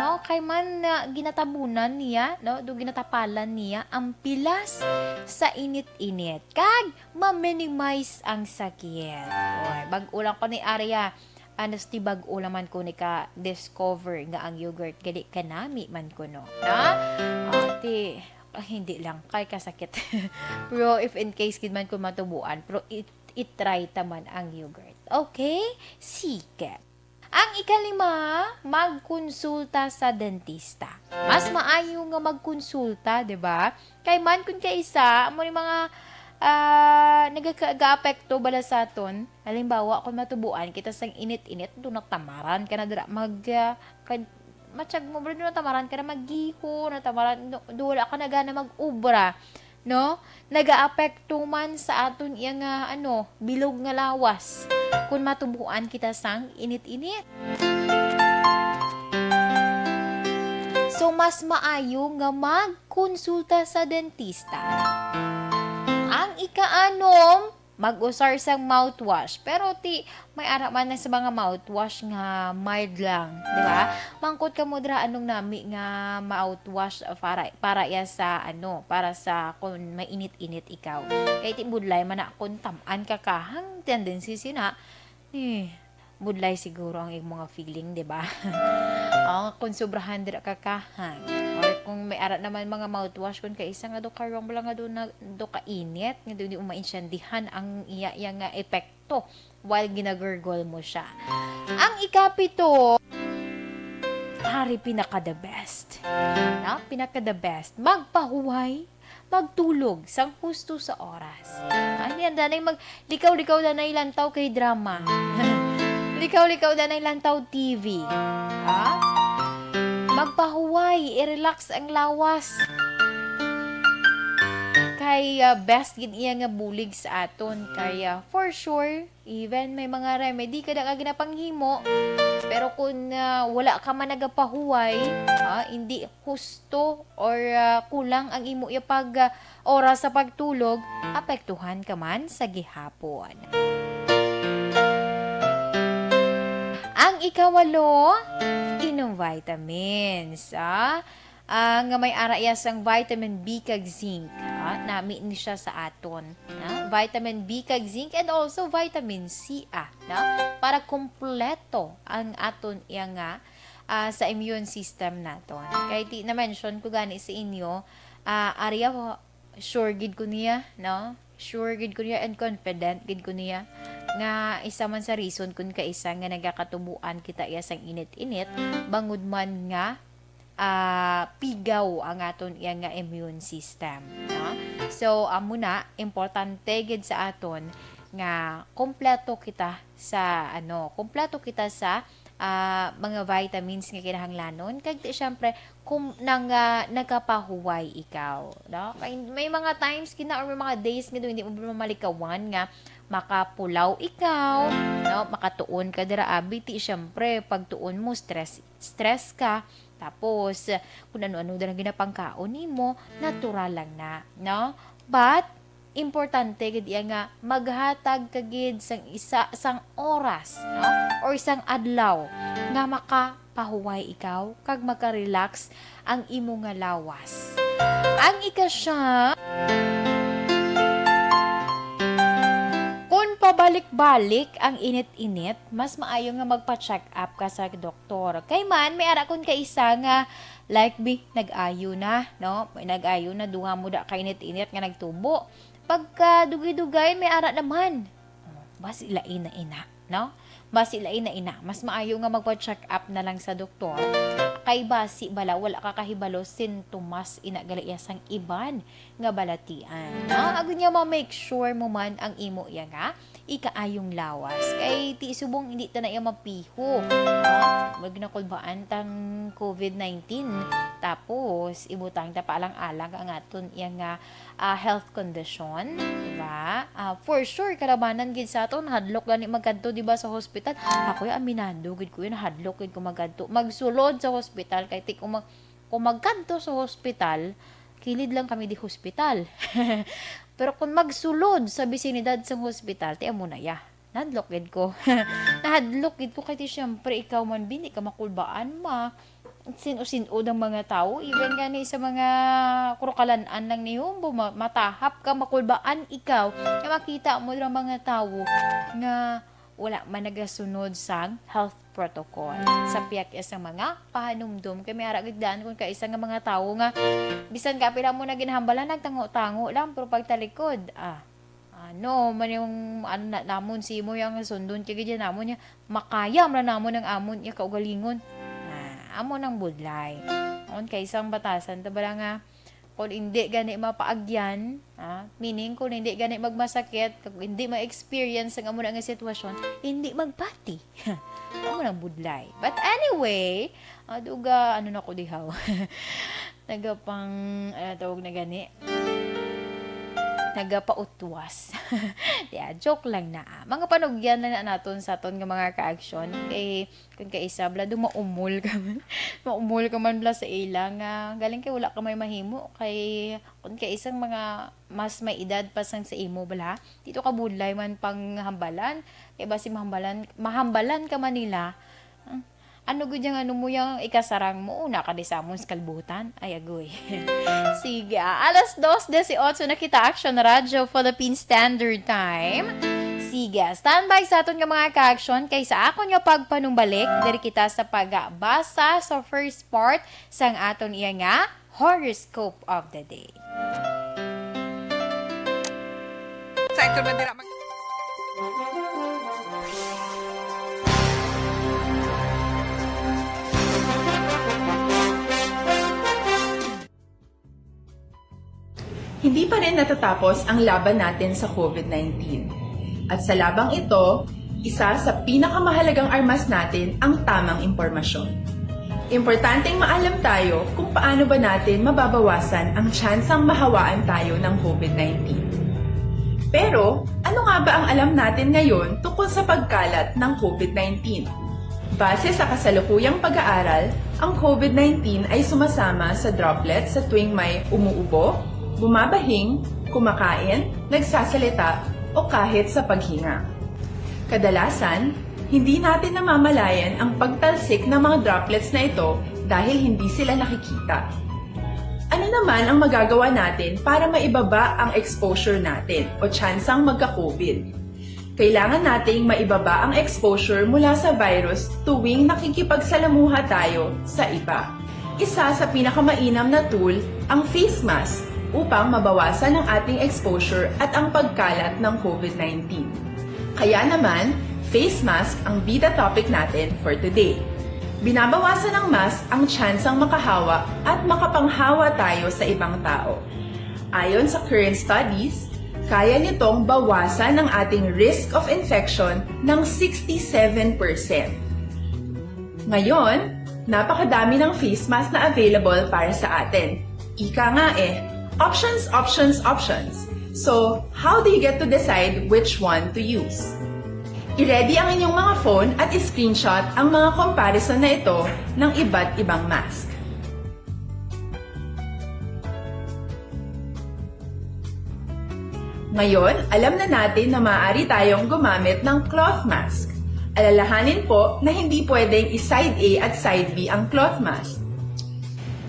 no? Kay man, ah, ginatabunan niya, no? Do ginatapalan niya ang pilas sa init-init. Kag ma-minimize ang sakit. Oy, bag-o lang ko ni ari, ah. Honestly, bag-o lang man ko ni ka-discover nga ang yogurt gali kanami man kuno. Ha? Oh, ti, ah, hindi lang kay kasakit. Pero if in case gid man ko matubuan, pero i-, i-try ta man ang yogurt. Okay? Sige. Ang ikalima, magkonsulta sa dentista. Mas maayo nga magkonsulta, di ba? Kay man kun kaisa, amo ni mga, ah, nagaka-, ga-apekto bala sa aton. Halimbawa, kung matubuan kita sang init-init, do natamaran ka na dira mag, ah, kad-, matsyag mo, bro, do natamaran ka na maggiho, natamaran, do, do wala ka na gana mag-obra, no? Nagaapekto man sa aton iya nga, ano, bilog nga lawas kun matubuan kita sang init-init. So, mas maayo nga magkonsulta sa dentista. Ang ikaanom, mag-usar sang mouthwash. Pero ti, may ara man na sa mga mouthwash nga mild lang, di ba? Mangkot ka mo dira anong nami nga mouthwash para, para iya sa, ano, para sa kung mainit-init ikaw. Kay ti budlay man na kung tam-an ka kahang tendency sina, eh, budlay siguro ang imo nga feeling, di ba? Oh, kung sobrahan dira ka kahang. Or kung may ara naman mga mouthwash, kung kaisa nga do karong wala nga do na, do kainit, nga do di mo maintindihan ang iya, iya nga epekto. to while ginagurgle mo siya. Ang ikapito, ari pinaka the best. Na? Pinaka the best. Magpahuway, magtulog sang husto sa oras. Ay, yan, danay mag-, likaw-likaw, danay lantaw kay drama. Likaw-likaw, danay lantaw T V. Ha? Magpahuway, i-relax ang lawas. Kay, ah, best gid iya nga bulig sa aton. Kay, ah, for sure, even may mga remedy ka na nga ginapanghimo, pero kung, ah, wala ka man nagapahuway, ah, hindi husto or, ah, kulang ang imo iya pag, ah, oras sa pagtulog, apektuhan ka man sa gihapon. Ang ikawalo, inom vitamins, ah. Ah, nga may ara iya sang vitamin B kag zinc, ah, nami ni siya sa aton, ah. Vitamin B kag zinc and also vitamin C, ah, na? Para kompleto ang aton iya nga, ah, sa immune system naton. Kay ti na-mention ko gani sa inyo, ah, ari ako, sure gid ko niya, no? Sure gid ko niya and confident gid ko niya nga isa man sa reason kun kaisa nga nagakatubuan kita iya sang init-init, bangod man nga, ah, pigaw ang aton iya nga immune system, no? So, amo na, importante gid sa aton nga kompleto kita sa, ano, kompleto kita sa, ah, mga vitamins nga kinahanglanon. Kag ti, syempre, kung nang, ah, nagapahuway ikaw, no? May, may mga times gina or may mga days nga daw hindi mo malikawan nga makapulaw ikaw, no? Makatuon ka dira, abi, ti, syempre, pagtuon mo, stress, stress ka. Tapos, kung ano-ano dira ginapangkaon nimo, natural lang na, no? But, importante gid iya nga maghatag ka gid sang isa, sang oras, no? Or sang adlaw nga makapahuway ikaw kag maka-relax ang imo nga lawas. Ang ikasya, kung pabalik-balik ang init-init, mas maayo nga magpa-check up ka sa doktor. Kay man, may ara kun kaisa nga, like, bi, nag-ayo na, no? May nag-ayo na, duha mo da ka init-init nga nagtubo. Pagka dugay-dugay, may ara naman. Oh, basi lain na ina, no? Basi lain na ina. Mas maayo nga magpa-check up na lang sa doktor. Kay basi bala, wala ka kahibalo sintomas ina gali iya sang iban nga balatian, no? Agud niya ma-make sure mo man ang imo iya nga ikaayong lawas. Kay ti subong hindi ta na iya mapiho, no? Magnakulbaan tang covid nineteen. Tapos, ibutang ta pa alang-alang ang aton iya nga, ah, health condition, di ba? Ah, for sure, kalabanan gid sa aton, hadlok gani magkadto, di ba, sa hospital. Ako'y aminado gid ko yun, hadlok gid ko magkadto. Magsulod sa hospital, kay ti kung mag-, kung magkadto sa hospital, kilid lang kami di hospital. Pero kung magsulod sa bisinidad sang hospital, ti amo na ya. Nahadlok gid ko. Nahadlok gid ko kay ti, siyempre, ikaw man, bi, di ka makulbaan, ma. Sin-o-sin-o ang mga tawo, even gani sa mga kurukalan-an lang ni Humbo, ma-, matahap ka, makulbaan ikaw. Kaya makita mo ang mga tawo nga wala man nagasunod sang health protocol. Sa pihak sa mga pahanumdom, kay may ara gid daan kung kaisa nga mga tawo nga bisan ka pila mo na ginhambalan, nagtango-tango lang, pero pagtalikod, ah, ano man yung, ano na, namon si mo yung sundon kay gid namon niya, makaya man namon ang amon niya kaugalingon. Ah, amo nang budlay. On kay isang batasan, ta bala nga, kung hindi gani mapaagyan, ah, meaning kung hindi gani magmasakit, kung hindi ma-experience ang amo na nga sitwasyon, hindi magpati. Amo nang budlay. But anyway, ah, duga, ano na ko dihaw. Nagapang, ano tawag na gani? Nagapautwas. Yeah, joke lang na, ah. Mga panugyan lang na naton sa aton nga mga ka-action. Kay, kung kaisa, bala, daw maumol ka man. Maumol ka man, bala, sa ila nga galing kay wala ka may mahimo. Kay, kung kaisang mga mas may edad pa sang sa imo, bala, dito ka budlay man pang hambalan. Kay basi mahambalan, mahambalan ka man nila. Ah, ano gud yang ano mo yang ikasarang mo? Una ka di sa amon sa kalbutan? Ay, agoy. Sige, ah, alas dos dieciocho na kita, Action Radyo Philippine Standard Time. Sige, standby sa aton nga mga ka-action kay sa akon nga pagpanumbalik, diri kita sa pagbasa sa first part sang aton iya nga horoscope of the day. Sa ito man dira mag- Hindi pa rin natatapos ang laban natin sa COVID nineteen. At sa labang ito, isa sa pinakamahalagang armas natin ang tamang impormasyon. Importanteng maalam tayo kung paano ba natin mababawasan ang tsansang mahawaan tayo ng COVID nineteen. Pero, ano nga ba ang alam natin ngayon tungkol sa pagkalat ng COVID nineteen? Base sa kasalukuyang pag-aaral, ang COVID nineteen ay sumasama sa droplets sa tuwing may umuubo, bumabahing, kumakain, nagsasalita, o kahit sa paghinga. Kadalasan, hindi natin namamalayan ang pagtalsik ng mga droplets na ito dahil hindi sila nakikita. Ano naman ang magagawa natin para maibaba ang exposure natin o tsansang magka-COVID? Kailangan nating maibaba ang exposure mula sa virus tuwing nakikipagsalamuha tayo sa iba. Isa sa pinakamainam na tool ang face mask upang mabawasan ang ating exposure at ang pagkalat ng COVID nineteen. Kaya naman, face mask ang bida topic natin for today. Binabawasan ng mask ang tsansang makahawa at makapanghawa tayo sa ibang tao. Ayon sa current studies, kaya nitong bawasan ang ating risk of infection ng sixty-seven percent. Ngayon, napakadami ng face mask na available para sa atin. Ika nga eh, options, options, options. So, how do you get to decide which one to use? I-ready ang inyong mga phone at i-screenshot ang mga comparison na ito ng iba't ibang mask. Ngayon, alam na natin na maaari tayong gumamit ng cloth mask. Alalahanin po na hindi pwedeng i-side A at side B ang cloth mask.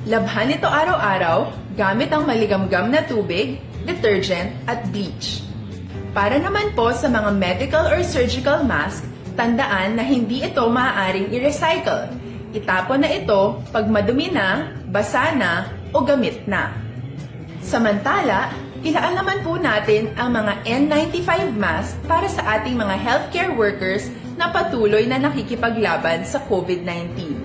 Labhan ito araw-araw gamit ang maligamgam na tubig, detergent, at bleach. Para naman po sa mga medical or surgical mask, tandaan na hindi ito maaaring i-recycle. Itapon na ito pag madumi na, basa na, o gamit na. Samantala, ilaan naman po natin ang mga N ninety-five mask para sa ating mga healthcare workers na patuloy na nakikipaglaban sa COVID nineteen.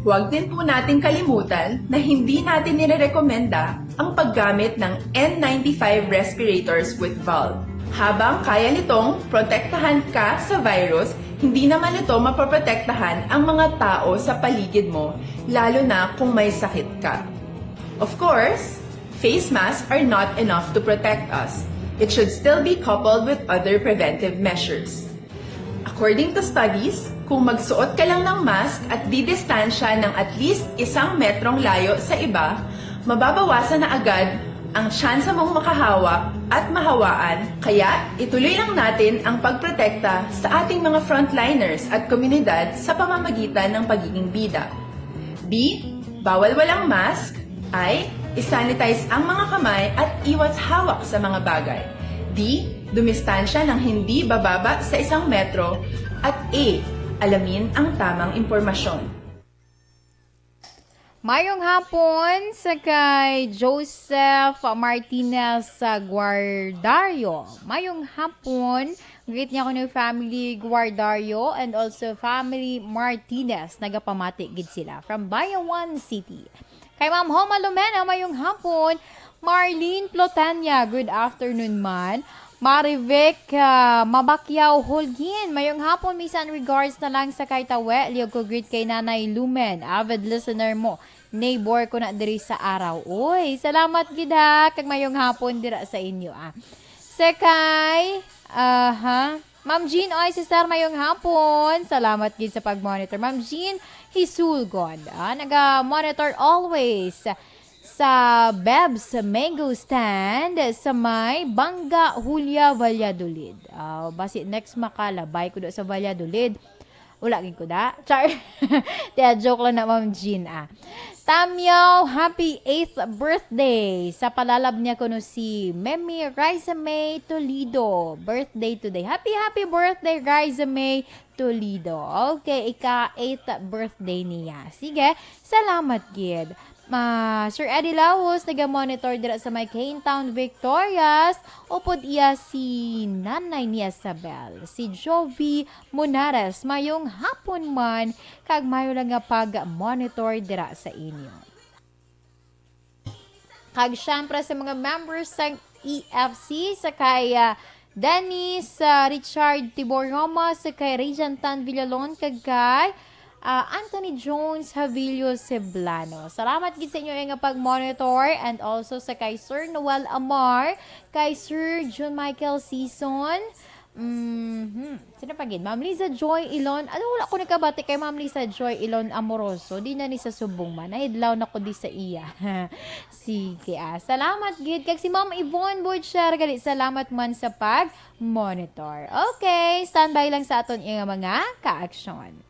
Huwag din po nating kalimutan na hindi natin nirerekomenda ang paggamit ng N ninety-five respirators with valve. Habang kaya nitong protektahan ka sa virus, hindi naman ito mapoprotektahan ang mga tao sa paligid mo, lalo na kung may sakit ka. Of course, face masks are not enough to protect us. It should still be coupled with other preventive measures. According to studies, kung magsuot ka lang ng mask at didistansya ng at least isang metrong layo sa iba, mababawasan na agad ang tsansa mong makahawa at mahawaan. Kaya, ituloy lang natin ang pagprotekta sa ating mga frontliners at komunidad sa pamamagitan ng pagiging bida. B, bawal walang mask. I, isanitize ang mga kamay at iwas hawak sa mga bagay. D, dumistansya ng hindi bababa sa isang metro. At A, alamin ang tamang impormasyon. Mayong hapon sa kay Joseph Martinez sa Guardario. Mayong hapon, greet niya ko ni family Guardario and also family Martinez. Nagapamati gid sila from Bayawan City. Kay Ma'am Homa Lumena, mayong hapon. Marlene Plotania, good afternoon man. Marivic uh, Mabakyaw Holguin, mayong hapon, misan regards na lang sa kay Tawe. Liog ko greet kay Nanay Lumen, avid listener mo. Neighbor ko na diri sa araw. Uy, salamat gid ha, kag mayong hapon dira sa inyo ah. Sa kay, aha, Ma'am Jean, oy, Sister, mayong hapon. Salamat gid sa pag-monitor. Ma'am Jean Hisulgon, ah, naga-monitor always sa Bebs Mango Stand sa may Banga Julia, Valladolid. Ah, basi next makalabay ko do sa Valladolid. Wala gid ko da. Char. Tiya, joke lang na, Ma'am Jean, ah. Tamyo, happy eighth birthday. Sa palalab niya kuno si Memi Raisa May Toledo. Birthday today. Happy, happy birthday, Raisa May Toledo. Okay, ika eighth birthday niya. Sige, salamat gid. Ma, Sir Eddie Laos, naga-monitor dira sa may Cane Town, Victorias. Upod iya si Nanay ni Isabel, si Jovi Munares. Mayong hapon man, kag mayo lang nga pag-monitor dira sa inyo. Kag syempre sa mga members sang E F C, sa kay, ah, Dennis, ah, Richard Tibor Roma, sa kay Regent Tan Villalon, kag kay, ah, Anthony Jones Javillo Ceblano. Salamat gid sa inyo nga pag-monitor, and also sa kay Sir Noel Amar, kay Sir John Michael Season, Mhm. Sino pa gid? Ma'am Liza Joy Ilon. Ano, wala ko nakabati kay Ma'am Liza Joy Ilon Amoroso. Di na ni sa subong man. Nahidlaw na ko di sa iya. Sige, ah. Salamat gid. Kag si Ma'am Yvonne Butcher, gali, salamat man sa pag-monitor. Okay, standby lang sa aton iya mga kaaksyon.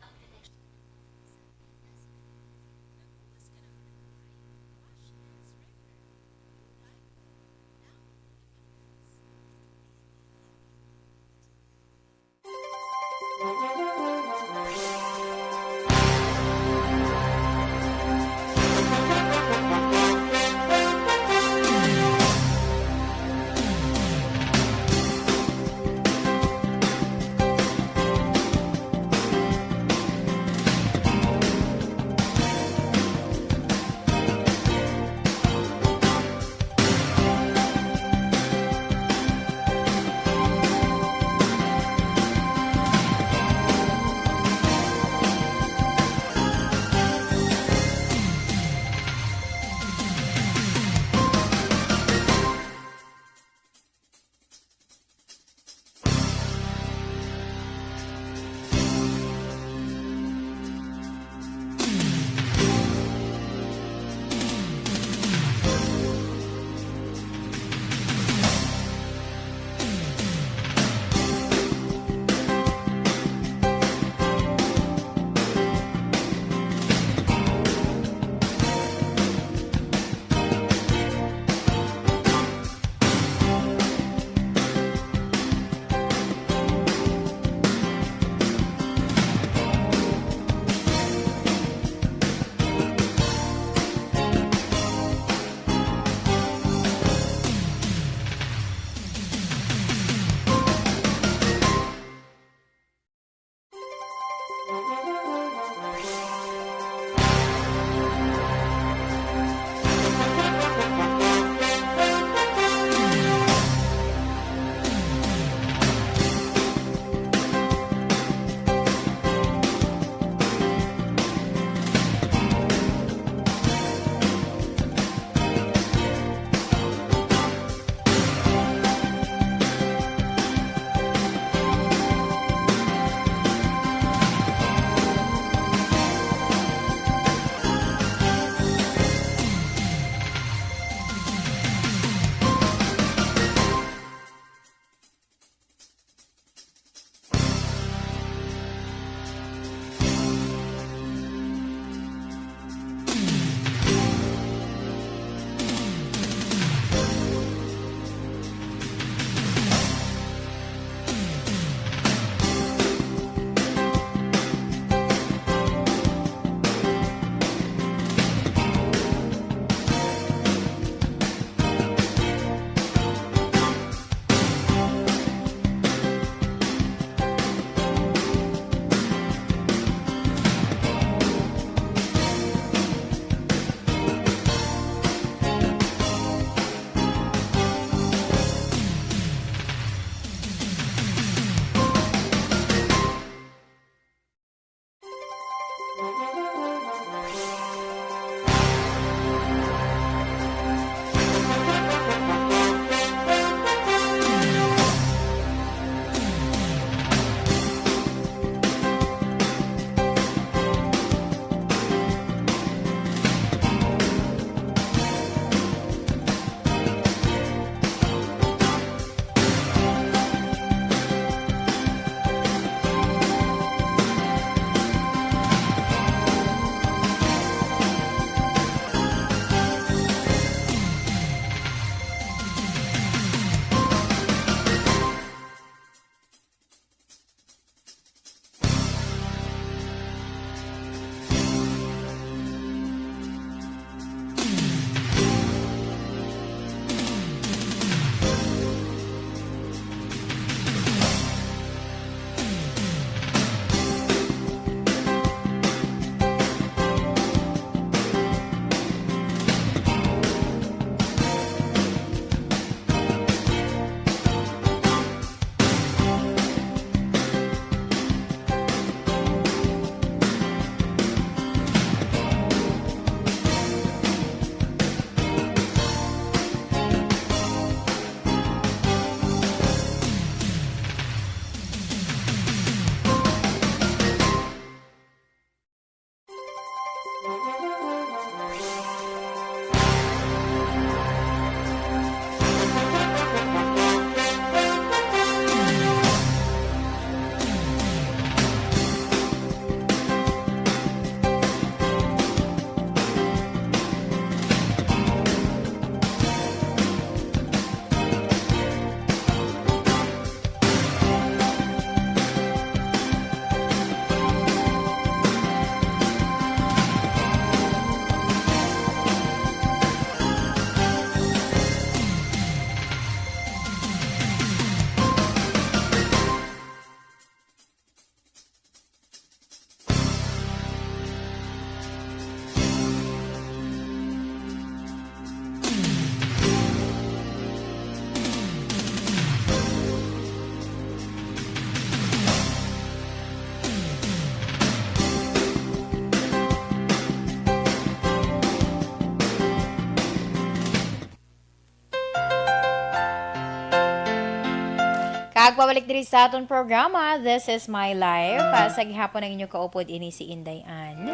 Kag pabalik diri sa aton programa, This Is My Life. Ah, sa gihapon ang inyo kaupod ini si Inday Ann.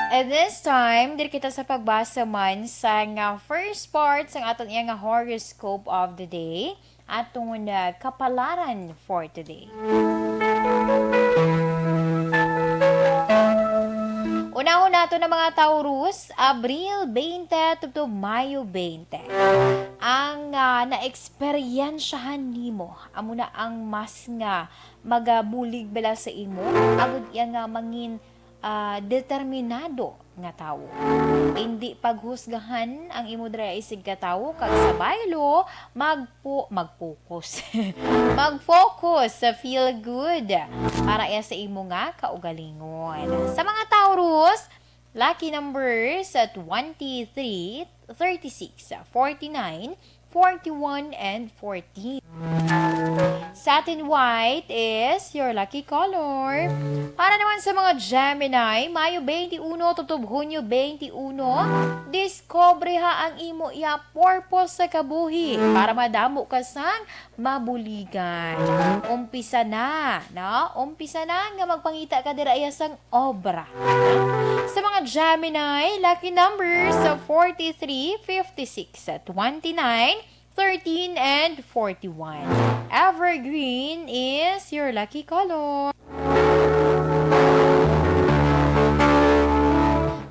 And this time, diri kita sa pagbasa man sa nga first part sang aton iya nga horoscope of the day. Aton, ah, kapalaran for today. Unahon nato na mga Taurus, Abril twenty tubtob Mayo twenty. Ang, ah, naeksperyensyahan nimo amo na ang mas nga magabulig bala sa imo, agud iya nga mangin ah, determinado nga tawo. Indi paghusgahan ang imo diri isig ka tawo, kag sa baylo, magpo-, mag-focus. Mag-focus sa feel good para iya sa imo nga kaugalingon. Sa mga Taurus, lucky numbers, twenty-three, thirty-six, forty-nine, forty-one and fourteen. Satin white is your lucky color. Para naman sa mga Gemini, Mayo twenty-one tubtob Hunyo twenty-one, diskobreha ang imo iya purpose sa kabuhi para madamo ka sang mabuligan. Umpisa na, no? Umpisa na nga magpangita ka dira iya sang obra. Sa mga Gemini, lucky numbers of forty-three, fifty-six, twenty-nine, thirteen, and forty-one. Evergreen is your lucky color.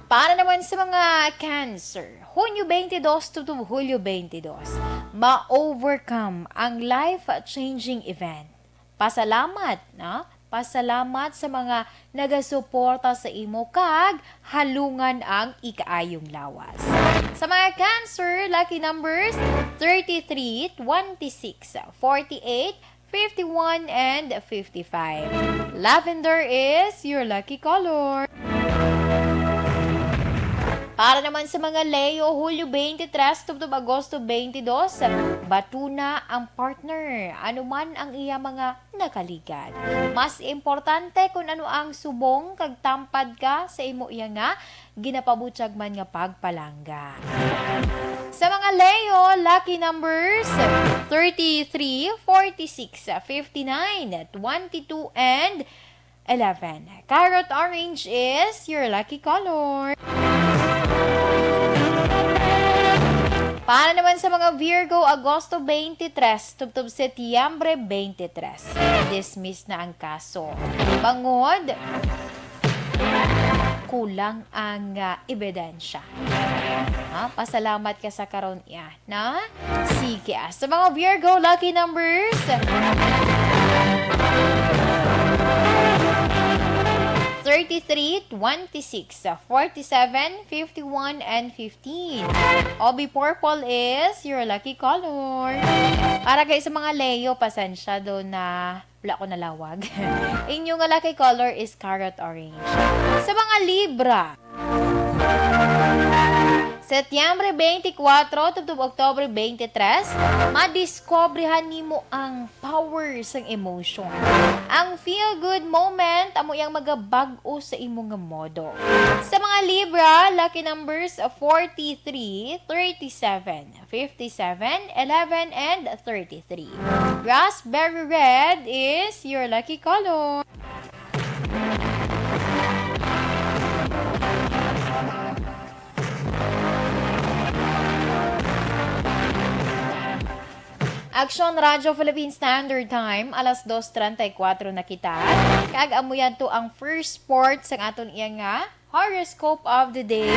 Para naman sa mga Cancer, Hunyo twenty-two tubtob Hulyo twenty-two, ma-overcome ang life-changing event. Pasalamat, no? Pasalamat sa mga nagasuporta sa imo kag halungan ang ikaayong lawas. Sa mga Cancer, lucky numbers thirty-three, twenty-six, forty-eight, fifty-one, and fifty-five. Lavender is your lucky color. Para naman sa mga Leo, Hulyo twenty-three tubtob Agosto twenty-two, batuna ang partner, ano man ang iya mga nakaligad. Mas importante kung ano ang subong kag tampad ka sa imo iya nga ginapabutyag man nga pagpalangga. Sa mga Leo, lucky numbers thirty-three, forty-six, fifty-nine, twenty-two, and eleven. Carrot orange is your lucky color. Para naman sa mga Virgo, Agosto twenty-three tubtob Setyembre twenty-three, dismiss na ang kaso. Bangod, kulang ang, ah, ebidensya. Ha? Pasalamat ka sa karon iya. Na? Sige, ah. Sa mga Virgo, lucky numbers. Thirty-three, twenty-six, forty-seven, fifty-one, and fifteen. Obi purple is your lucky color. Para kay sa mga Leo, pasensya do na wala ko nalawag. Inyo nga lucky color is carrot orange. Sa mga Libra, Setyembre twenty-four tubtob Oktubre twenty-three, madiskobrehan nimo ang power sang emotion. Ang feel good moment amo yang magabag-o sa imo nga modo. Sa mga Libra, lucky numbers forty-three, thirty-seven, fifty-seven, eleven, and thirty-three. Raspberry red is your lucky color. Aksyon Radyo Philippine Standard Time, alas dos treinta y cuatro na kita. Kag amo yadto ang first part sang aton iya nga horoscope of the day.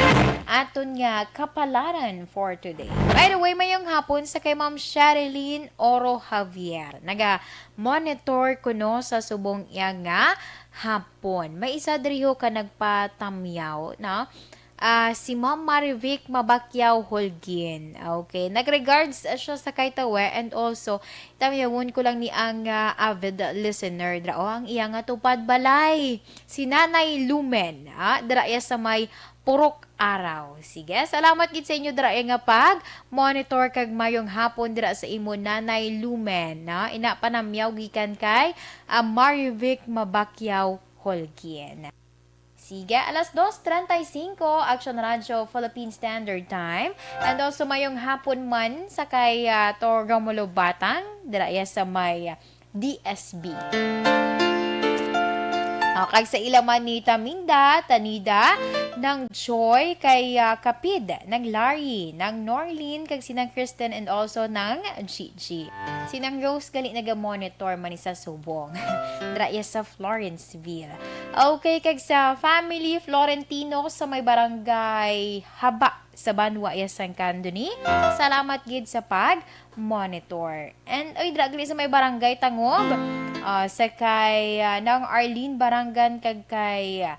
Aton nga kapalaran for today. By the way, mayong hapon sa kay Ma'am Sherilyn Oro Javier. Naga-monitor kuno sa subong iya nga hapon. May isa diri ho ka nagpatamyaw, no? Ah, si Ma'am Marivic Mabacquiao Holguin. Okay. Nag-regards siya sa kay Tawe, and also, tamyawon ko lang ni ang, ah, avid listener dira. O, ang iya nga tupad balay, si Nanay Lumen, ah, dira iya sa may Purok Araw. Sige, salamat gid sa inyo dira iya nga pag-monitor, kag mayong hapon dira sa imo, Nanay Lumen, no? Ina, panamyaw gikan kay, ah, Marivic Mabacquiao Holguin. Sige, alas dos treinta y cinco, Action Radio Philippine Standard Time. And also, mayong hapon man sa kay, ah, Tor Romulo Batang, dira iya sa may, ah, D S B. O, kag sa ila man ni Taminda, Tanida, Nang Joy, kay, ah, Kapid, Nang Larry, Nang Norlene, kag si Nang Kristen, and also Nang Gigi. Si Nang Rose gali naga-monitor man ni sa subong. Dira iya sa Florenceville. Okay, kag sa family Florentino sa may barangay Haba sa Banwa iya sang Candoni. Salamat gid sa pag-monitor. And, oy, dira gali sa may barangay Tangob. Ah, sa kay, ah, Nang Arlene Barangan kag kay, ah,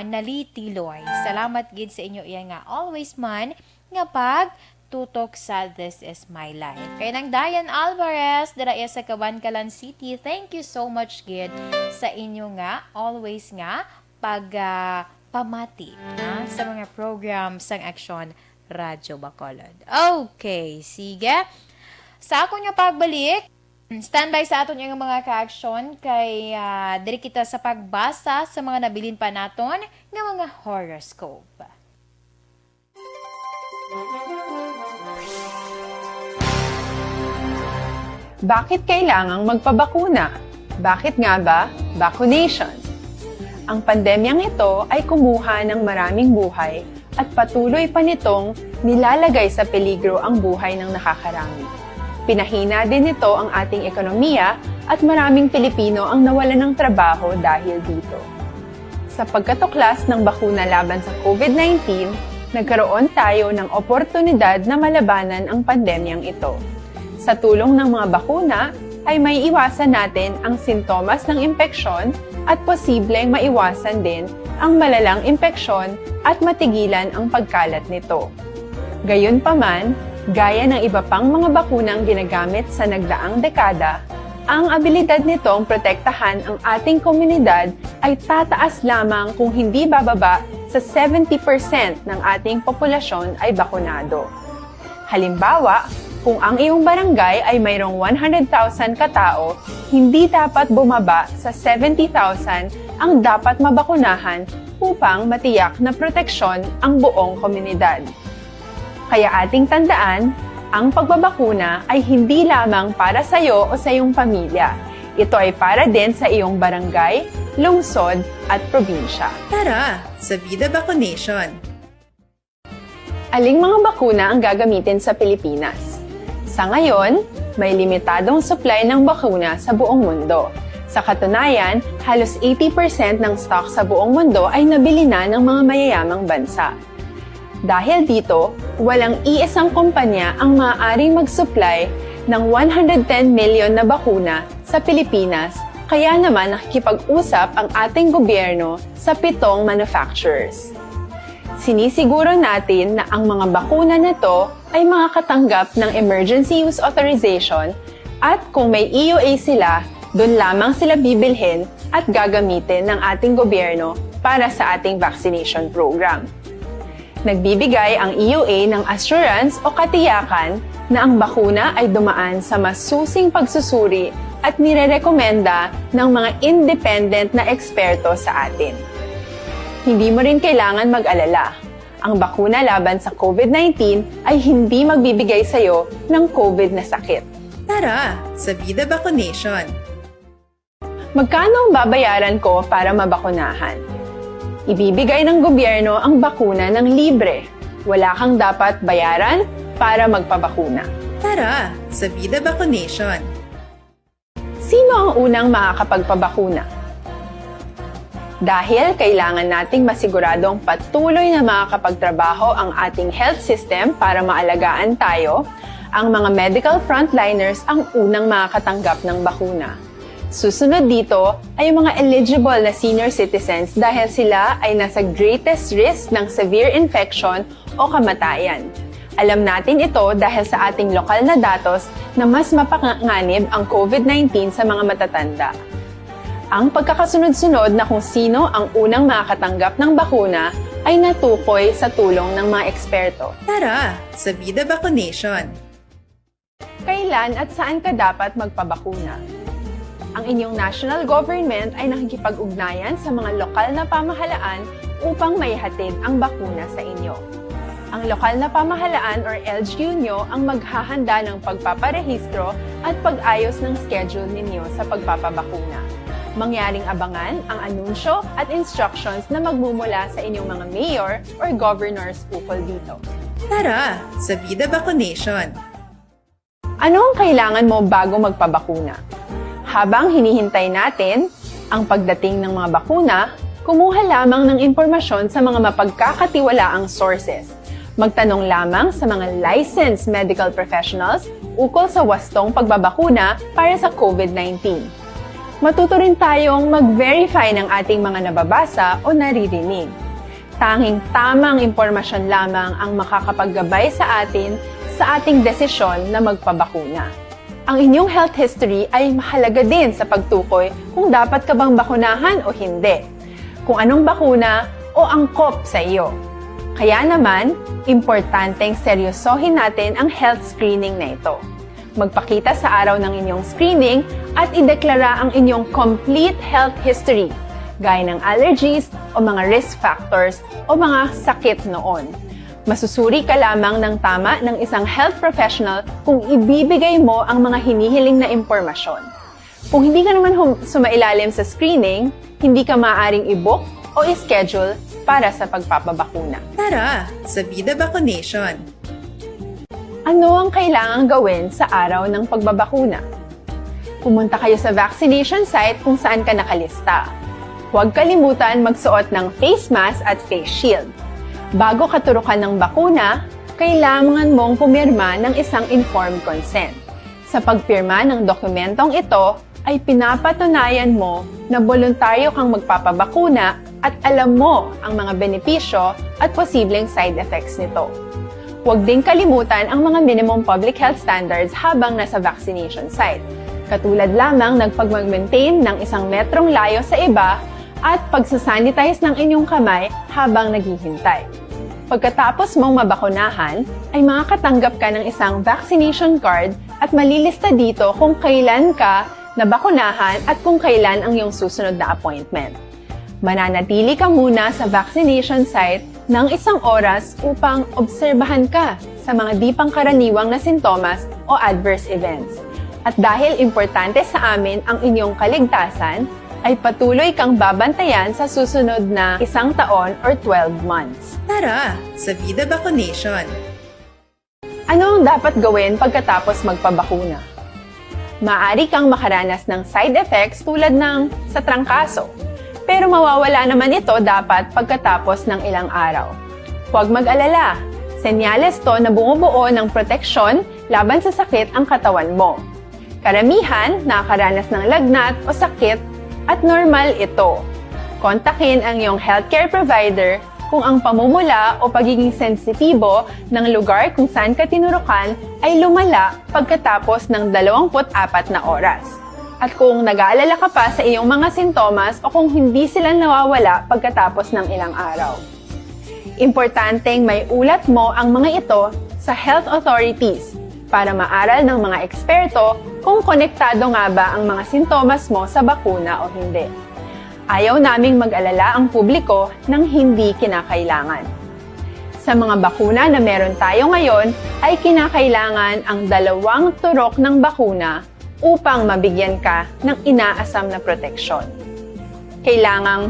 Nali Tiloy. Salamat gid sa inyo iya nga always man nga pagtutok sa This Is My Life. Kay Nang Diane Alvarez, dira iya sa Kabankalan City, thank you so much gid sa inyo nga always nga pag, ah, pamati, ah, sa mga program sang Aksyon Radyo Bacolod. Okay, sige. Sa akon nga pagbalik, standby sa aton nga mga ka-aksyon kay, ah, diri kita sa pagbasa sa mga nabilin pa naton nga mga horoscope. Bakit kailangang magpabakuna? Bakit nga ba vaccination? Ang pandemyang ito ay kumuha ng maraming buhay at patuloy pa nitong nilalagay sa peligro ang buhay ng nakakarami. Pinahina din nito ang ating ekonomiya at maraming Pilipino ang nawalan ng trabaho dahil dito. Sa pagkatuklas ng bakuna laban sa COVID nineteen, nagkaroon tayo ng oportunidad na malabanan ang pandemyang ito. Sa tulong ng mga bakuna, ay maiiwasan natin ang sintomas ng impeksyon at posibleng maiwasan din ang malalang impeksyon at matigilan ang pagkalat nito. Gayunpaman, gaya ng iba pang mga bakunang ginagamit sa nagdaang dekada, ang abilidad nitong protektahan ang ating komunidad ay tataas lamang kung hindi bababa sa seventy percent ng ating populasyon ay bakunado. Halimbawa, kung ang iyong barangay ay mayroong one hundred thousand katao, hindi dapat bumaba sa seventy thousand ang dapat mabakunahan upang matiyak na proteksyon ang buong komunidad. Kaya ating tandaan, ang pagbabakuna ay hindi lamang para sa iyo o sa iyong pamilya. Ito ay para din sa iyong barangay, lungsod, at probinsya. Tara, sa Vida Vaccination! Aling mga bakuna ang gagamitin sa Pilipinas? Sa ngayon, may limitadong supply ng bakuna sa buong mundo. Sa katunayan, halos eighty percent ng stock sa buong mundo ay nabili na ng mga mayayamang bansa. Dahil dito, walang iisang kumpanya ang maaaring mag-supply ng one hundred ten million na bakuna sa Pilipinas, kaya naman nakikipag-usap ang ating gobyerno sa pitong manufacturers. Sinisiguro natin na ang mga bakuna na to ay makakatanggap ng emergency use authorization at kung may E U A sila, doon lamang sila bibilhin at gagamitin ng ating gobyerno para sa ating vaccination program. Nagbibigay ang E U A ng assurance o katiyakan na ang bakuna ay dumaan sa masusing pagsusuri at nirerekomenda ng mga independent na eksperto sa atin. Hindi mo rin kailangan mag-alala. Ang bakuna laban sa COVID nineteen ay hindi magbibigay sa iyo ng COVID na sakit. Tara, sa Bida Vaccination! Magkano ang babayaran ko para mabakunahan? Ibibigay ng gobyerno ang bakuna ng libre. Wala kang dapat bayaran para magpabakuna. Tara, sa Bida Vaccination! Sino ang unang makakapagpabakuna? Dahil kailangan nating masiguradong patuloy na makakapagtrabaho ang ating health system para maalagaan tayo, ang mga medical frontliners ang unang makakatanggap ng bakuna. Susunod dito ay ang mga eligible na senior citizens dahil sila ay nasa greatest risk ng severe infection o kamatayan. Alam natin ito dahil sa ating lokal na datos na mas mapanganib ang COVID nineteen sa mga matatanda. Ang pagkakasunod-sunod na kung sino ang unang makakatanggap ng bakuna ay natukoy sa tulong ng mga eksperto. Tara, sa Bida Vaccination! Kailan at saan ka dapat magpabakuna? Ang inyong national government ay nakikipag-ugnayan sa mga lokal na pamahalaan upang maihatid ang bakuna sa inyo. Ang lokal na pamahalaan or L G U nyo ang maghahanda ng pagpaparehistro at pag-ayos ng schedule ninyo sa pagpapabakuna. Mangyaring abangan ang anunsyo at instructions na magmumula sa inyong mga mayor or governors ukol dito. Tara, sa Bida Vaccination! Ano ang kailangan mo bago magpabakuna? Habang hinihintay natin ang pagdating ng mga bakuna, kumuha lamang ng impormasyon sa mga mapagkakatiwalaang sources. Magtanong lamang sa mga licensed medical professionals ukol sa wastong pagbabakuna para sa COVID nineteen. Matuto rin tayong mag-verify ng ating mga nababasa o naririnig. Tanging tamang impormasyon lamang ang makakapaggabay sa atin sa ating desisyon na magpabakuna. Ang inyong health history ay mahalaga din sa pagtukoy kung dapat ka bang bakunahan o hindi, kung anong bakuna o angkop sa iyo. Kaya naman, importanteng seryosohin natin ang health screening na ito. Magpakita sa araw ng inyong screening at ideklara ang inyong complete health history, gaya ng allergies o mga risk factors o mga sakit noon. Masusuri ka lamang ng tama ng isang health professional kung ibibigay mo ang mga hinihiling na impormasyon. Kung hindi ka naman hum- sumailalim sa screening, hindi ka maaaring i-book o i-schedule para sa pagpapabakuna. Tara, sa Bida Vaccination! Ano ang kailangang gawin sa araw ng pagbabakuna? Pumunta kayo sa vaccination site kung saan ka nakalista. Huwag kalimutan magsuot ng face mask at face shield. Bago katurukan ng bakuna, kailangan mong pumirma ng isang informed consent. Sa pagpirma ng dokumentong ito, ay pinapatunayan mo na boluntaryo kang magpapabakuna at alam mo ang mga benepisyo at posibleng side effects nito. Huwag ding kalimutan ang mga minimum public health standards habang nasa vaccination site, katulad lamang ng pagmag-maintain ng isang metrong layo sa iba at pagsasanitize ng inyong kamay habang naghihintay. Pagkatapos mong mabakunahan, ay makakatanggap ka ng isang vaccination card at malilista dito kung kailan ka nabakunahan at kung kailan ang iyong susunod na appointment. Mananatili ka muna sa vaccination site ng isang oras upang obserbahan ka sa mga di pangkaraniwang na sintomas o adverse events. At dahil importante sa amin ang inyong kaligtasan, ay patuloy kang babantayan sa susunod na isang taon or twelve months. Tara, sa Bida Vaccination! Ano ang dapat gawin pagkatapos magpabakuna? Maaari kang makaranas ng side effects tulad ng sa trangkaso, pero mawawala naman ito dapat pagkatapos ng ilang araw. Huwag mag-alala, senyales to na bumubuo ng proteksyon laban sa sakit ang katawan mo. Karamihan nakakaranas ng lagnat o sakit at normal ito. Kontakin ang iyong healthcare provider kung ang pamumula o pagiging sensitibo ng lugar kung saan ka tinurukan ay lumala pagkatapos ng dalawampu't apat na oras. At kung nag-aalala ka pa sa iyong mga sintomas o kung hindi sila nawawala pagkatapos ng ilang araw. Importanteng maiulat mo ang mga ito sa health authorities para maaral ng mga eksperto kung konektado nga ba ang mga sintomas mo sa bakuna o hindi. Ayaw naming mag-alala ang publiko ng hindi kinakailangan. Sa mga bakuna na meron tayo ngayon, ay kinakailangan ang dalawang turok ng bakuna upang mabigyan ka ng inaasam na proteksyon. Kailangang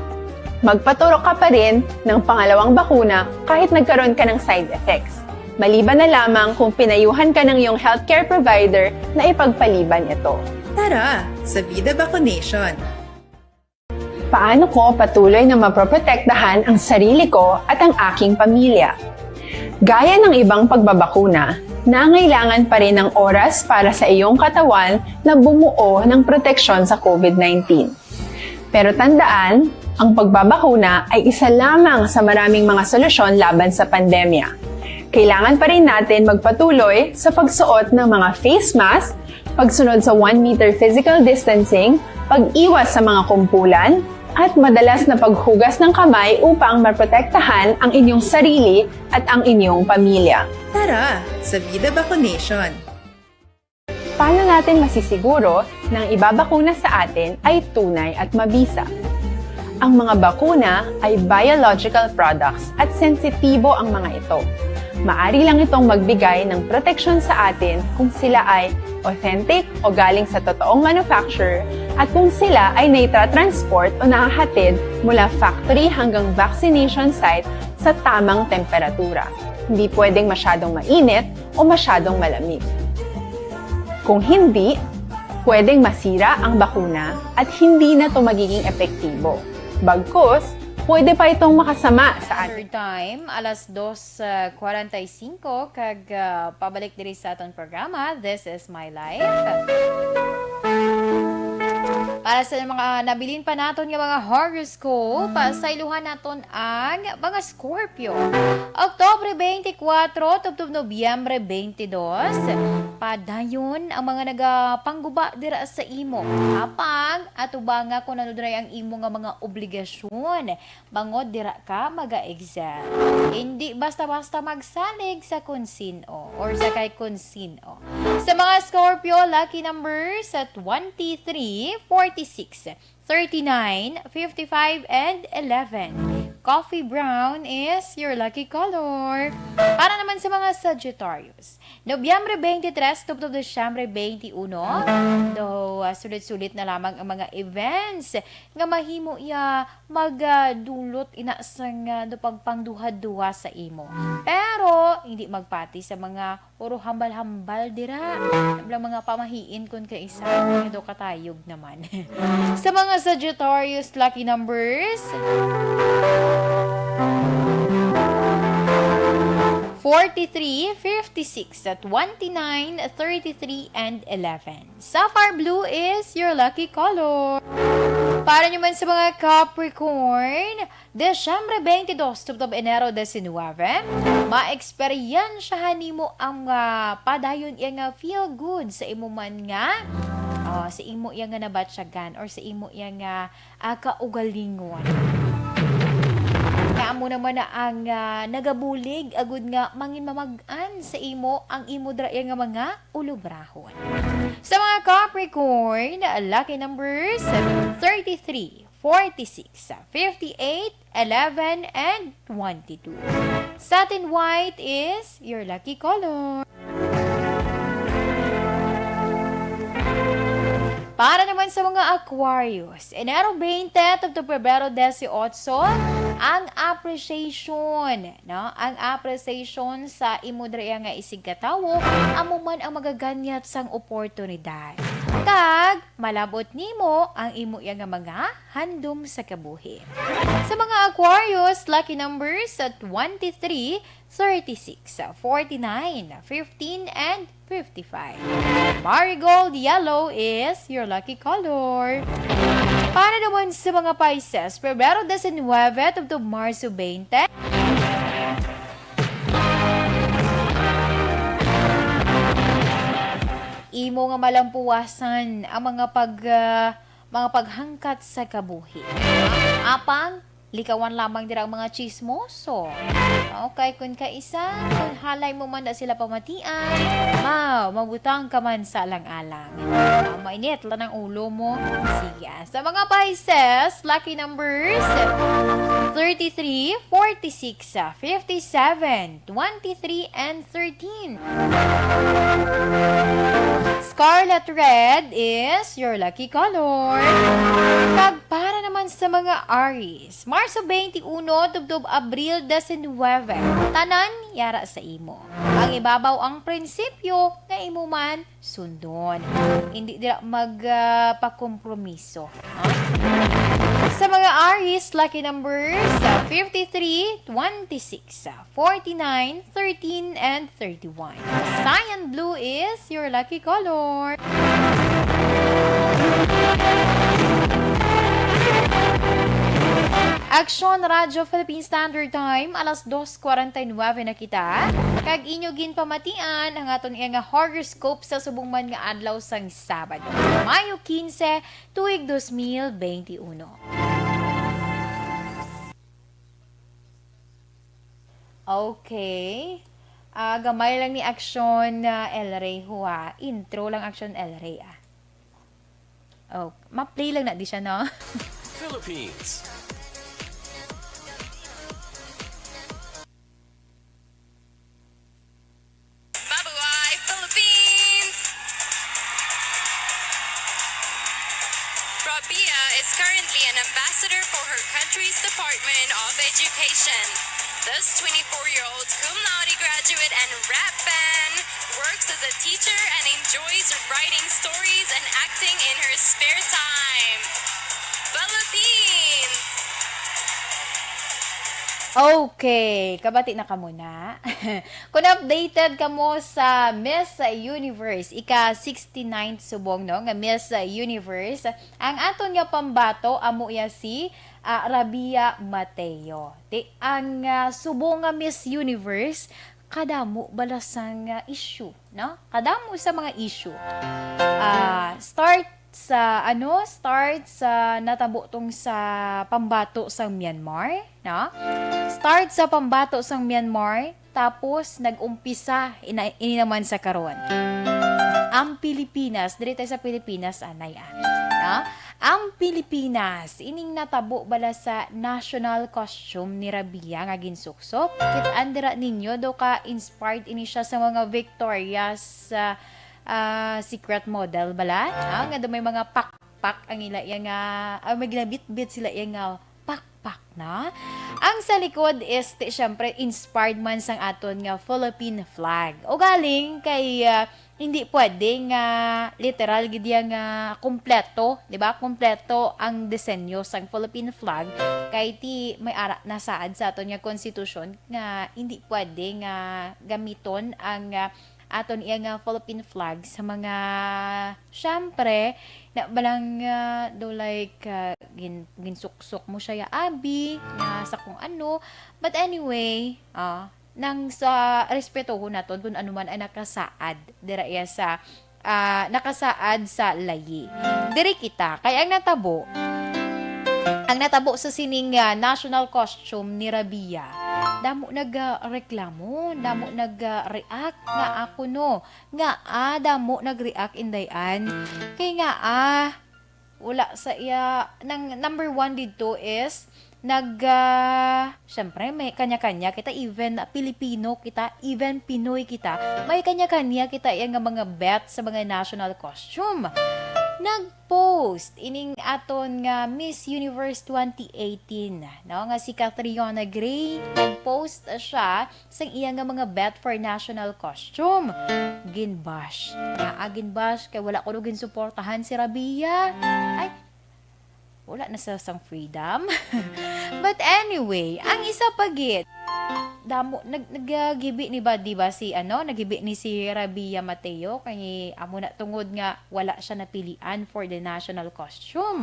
magpaturok ka pa rin ng pangalawang bakuna kahit nagkaroon ka ng side effects, maliban na lamang kung pinayuhan ka ng iyong healthcare provider na ipagpaliban ito. Tara sa Vida Vacunation! Paano ko patuloy na maproprotektahan ang sarili ko at ang aking pamilya? Gaya ng ibang pagbabakuna, nangailangan pa rin ng oras para sa iyong katawan na bumuo ng proteksyon sa COVID nineteen. Pero tandaan, ang pagbabakuna ay isa lamang sa maraming mga solusyon laban sa pandemya. Kailangan pa rin natin magpatuloy sa pagsuot ng mga face mask, pagsunod sa one meter physical distancing, pag-iwas sa mga kumpulan, at madalas na paghugas ng kamay upang maprotektahan ang inyong sarili at ang inyong pamilya. Tara sa Vida Vacunation! Paano natin masisiguro na ang ibabakuna sa atin ay tunay at mabisa? Ang mga bakuna ay biological products at sensitibo ang mga ito. Maari lang itong magbigay ng proteksyon sa atin kung sila ay authentic o galing sa totoong manufacturer at kung sila ay naitra-transport o nahahatid mula factory hanggang vaccination site sa tamang temperatura. Hindi pwedeng masyadong mainit o masyadong malamig. Kung hindi, pwedeng masira ang bakuna at hindi na ito magiging epektibo. Bagkus, pwede pa itong makasama sa ating... Third time, alas dos, ah, kwarenta y cinco, kag, ah, pabalik diri sa aton programa, This is My Life. Para sa mga nabilin pa naton nga mga horoscope, ah, sayluhan naton ang mga Scorpio. Oktubre twenty-four, tubtob Nobyembre twenty-two, padayon ang mga nagapangguba dira sa imo. Apang, atubanga kung ano diray ang imo nga mga obligasyon, bangod dira ka mag-excel. Hindi basta-basta magsalig sa kung sin-o or sa kay kung sin-o. Sa mga Scorpio, lucky numbers sa twenty-three, forty-six, thirty-nine, fifty-five, and eleven. Coffee brown is your lucky color. Para naman sa mga Sagittarius, Nobyembre twenty-three, tubtob Disyembre twenty-one, daw, ah, sulit-sulit na lamang ang mga events nga mahimo iya magdulot ina sang, ah, daw pagpangduha-duha sa imo. Pero hindi magpati sa mga puro hambal-hambal dira. Ang mga pamahiin kon kaisa, ito katayog naman. Sa mga Sagittarius lucky numbers, forty-three, fifty-six, twenty-nine, thirty-three, and eleven. Sapphire blue is your lucky color. Para naman sa mga Capricorn, Disyembre twenty-two, tubtob Enero diecinuebe, maeksperyensyahan nimo ang, ah, padayon iya nga feel good sa imo man nga, ah, sa imo iya nga nabatyagan or sa imo iya nga, ah, kaugalingon. Nga amo naman na ang, ah, nagabulig agud nga manginmamag-an sa imo ang imo dira iya nga mga ulobrahon. Sa mga Capricorn, lucky numbers thirty-three, forty-six, fifty-eight, eleven, and twenty-two. Satin white is your lucky color. Para naman sa mga Aquarius, Enero twenty tubtob Pebrero dieciocho, ang appreciation, no? Ang appreciation sa imo diri nga isigkatawo, amo man ang magaganyat sang oportunidad. Kag malab-ot nimo ang imo iya nga mga handom sa kabuhi. Sa mga Aquarius, lucky numbers sa twenty-three, thirty-six, forty-nine, fifteen, and fifty-five. Marigold yellow is your lucky color. Para naman sa mga Pisces, Pebrero diecinuebe tubtob Marso twenty, imo nga malampuwasan ang mga pag, ah, mga paghangkat sa kabuhi. Apang Likawan lamang dira ang mga chismoso. Okay, kun kaisa, kun halay mo man na sila pamatian, maw, mabutang ka man sa alang-alang. Ah, mainit lang ang ulo mo. Sige, ah. Sa mga Pisces, lucky numbers, thirty-three, forty-six, fifty-seven, twenty-three, and thirteen. Scarlet red is your lucky color. Kag para naman sa mga Aries, Marso twenty-one, tubtob Abril diecinuebe, tanan yara sa imo. Ang ibabaw ang prinsipyo nga imo man sundon. Hindi dira magpakompromiso, ha? Sa mga Aries, lucky numbers, ah, fifty-three, twenty-six, ah, forty-nine, thirteen, and thirty-one. Cyan blue is your lucky color. Aksyon Radyo Philippine Standard Time, alas dos cuarenta y nueve na kita. Kag inyo ginpamatian ang aton iya nga horoscope sa subong man nga adlaw sang Sabado, Mayo quince, tuig dos mil veintiuno. Okay. Ah, gamay lang ni Aksyon, ah, El Rey, ho, ah. Intro lang, Aksyon El Rey, ah. Oh, ma-play lang na di siya, no? Philippines. Mabuhay, Philippines! Rabia is currently an ambassador for her country's Department of Education. This twenty-four-year-old cum laude graduate and rap fan works as a teacher and enjoys writing stories and acting in her spare time. Philippines! Okay, kabati na kamo na. Kung updated kamo sa Miss Universe, ika sixty-ninth subong, no, nga Miss Universe, ang aton nga pambato amo ya si, ah, Rabia Mateo. Ti, ang, ah, subong nga Miss Universe, kadamo bala sang, ah, issue, no? Kadamo sa mga issue. Ah, start sa, ano, start sa natabo tong sa pambato sang Myanmar, no? Start sa pambato sang Myanmar, tapos nag-umpisa ina-, ini naman sa karon. Ang Pilipinas, diri tayo sa Pilipinas, anay, ah. No? Ang Pilipinas, ining natabo bala sa national costume ni Rabia nga ginsuksok. Kit-an dira ninyo, daw ka inspired ini siya sa mga Victoria's, ah, ah, Secret model bala, ah, nga daw may mga pakpak ang ila iya nga, ah, may ginabitbit sila iya nga pakpak na. Ang sa likod is, ti, syempre, inspired man sang aton nga Philippine flag. O galing kay, ah, hindi pwede nga literal gid iya nga kompleto, di ba? Kompleto ang disenyo sang Philippine flag kay ti may ara nasaad sa aton nga konstitusyon nga hindi pwede nga gamiton ang, ah, aton iya nga Philippine flag sa mga, syempre, na balang, ah, do like, ah, gin-, ginsuksok mo siya ya abi, nga sa kung ano. But anyway, ah, nang sa respetohon naton kung ano man ang nakasaad dira iya sa, ah, nakasaad sa layi. Diri kita, kay ang natabo, ang natabo sa sining, ah, national costume ni Rabia, damo nag, ah, reklamo, damo nag, ah, react nga ako, no, nga, ah, damo nag-react, Inday Ann. Kay nga, ah, wala sa iya, nang number one didto is, nag, ah, syempre, may kanya-kanya kita, even Pilipino kita, even Pinoy kita, may kanya-kanya kita iya nga mga bet sa mga national costume. Nag-post ining aton nga Miss Universe twenty eighteen, no, nga si Catriona Gray. Nag-post siya sang iya nga mga bet for national costume. Ginbash. Nga, ah, ginbash kay wala ko ginsuportahan si Rabia. Ay, wala na sa sang freedom. But anyway, ang isa pa gid, damo, nag-, naggibi ni ba, di ba, si, ano, naggibi ni si Rabia Mateo, kay amo na tungod nga wala siya napilian for the national costume.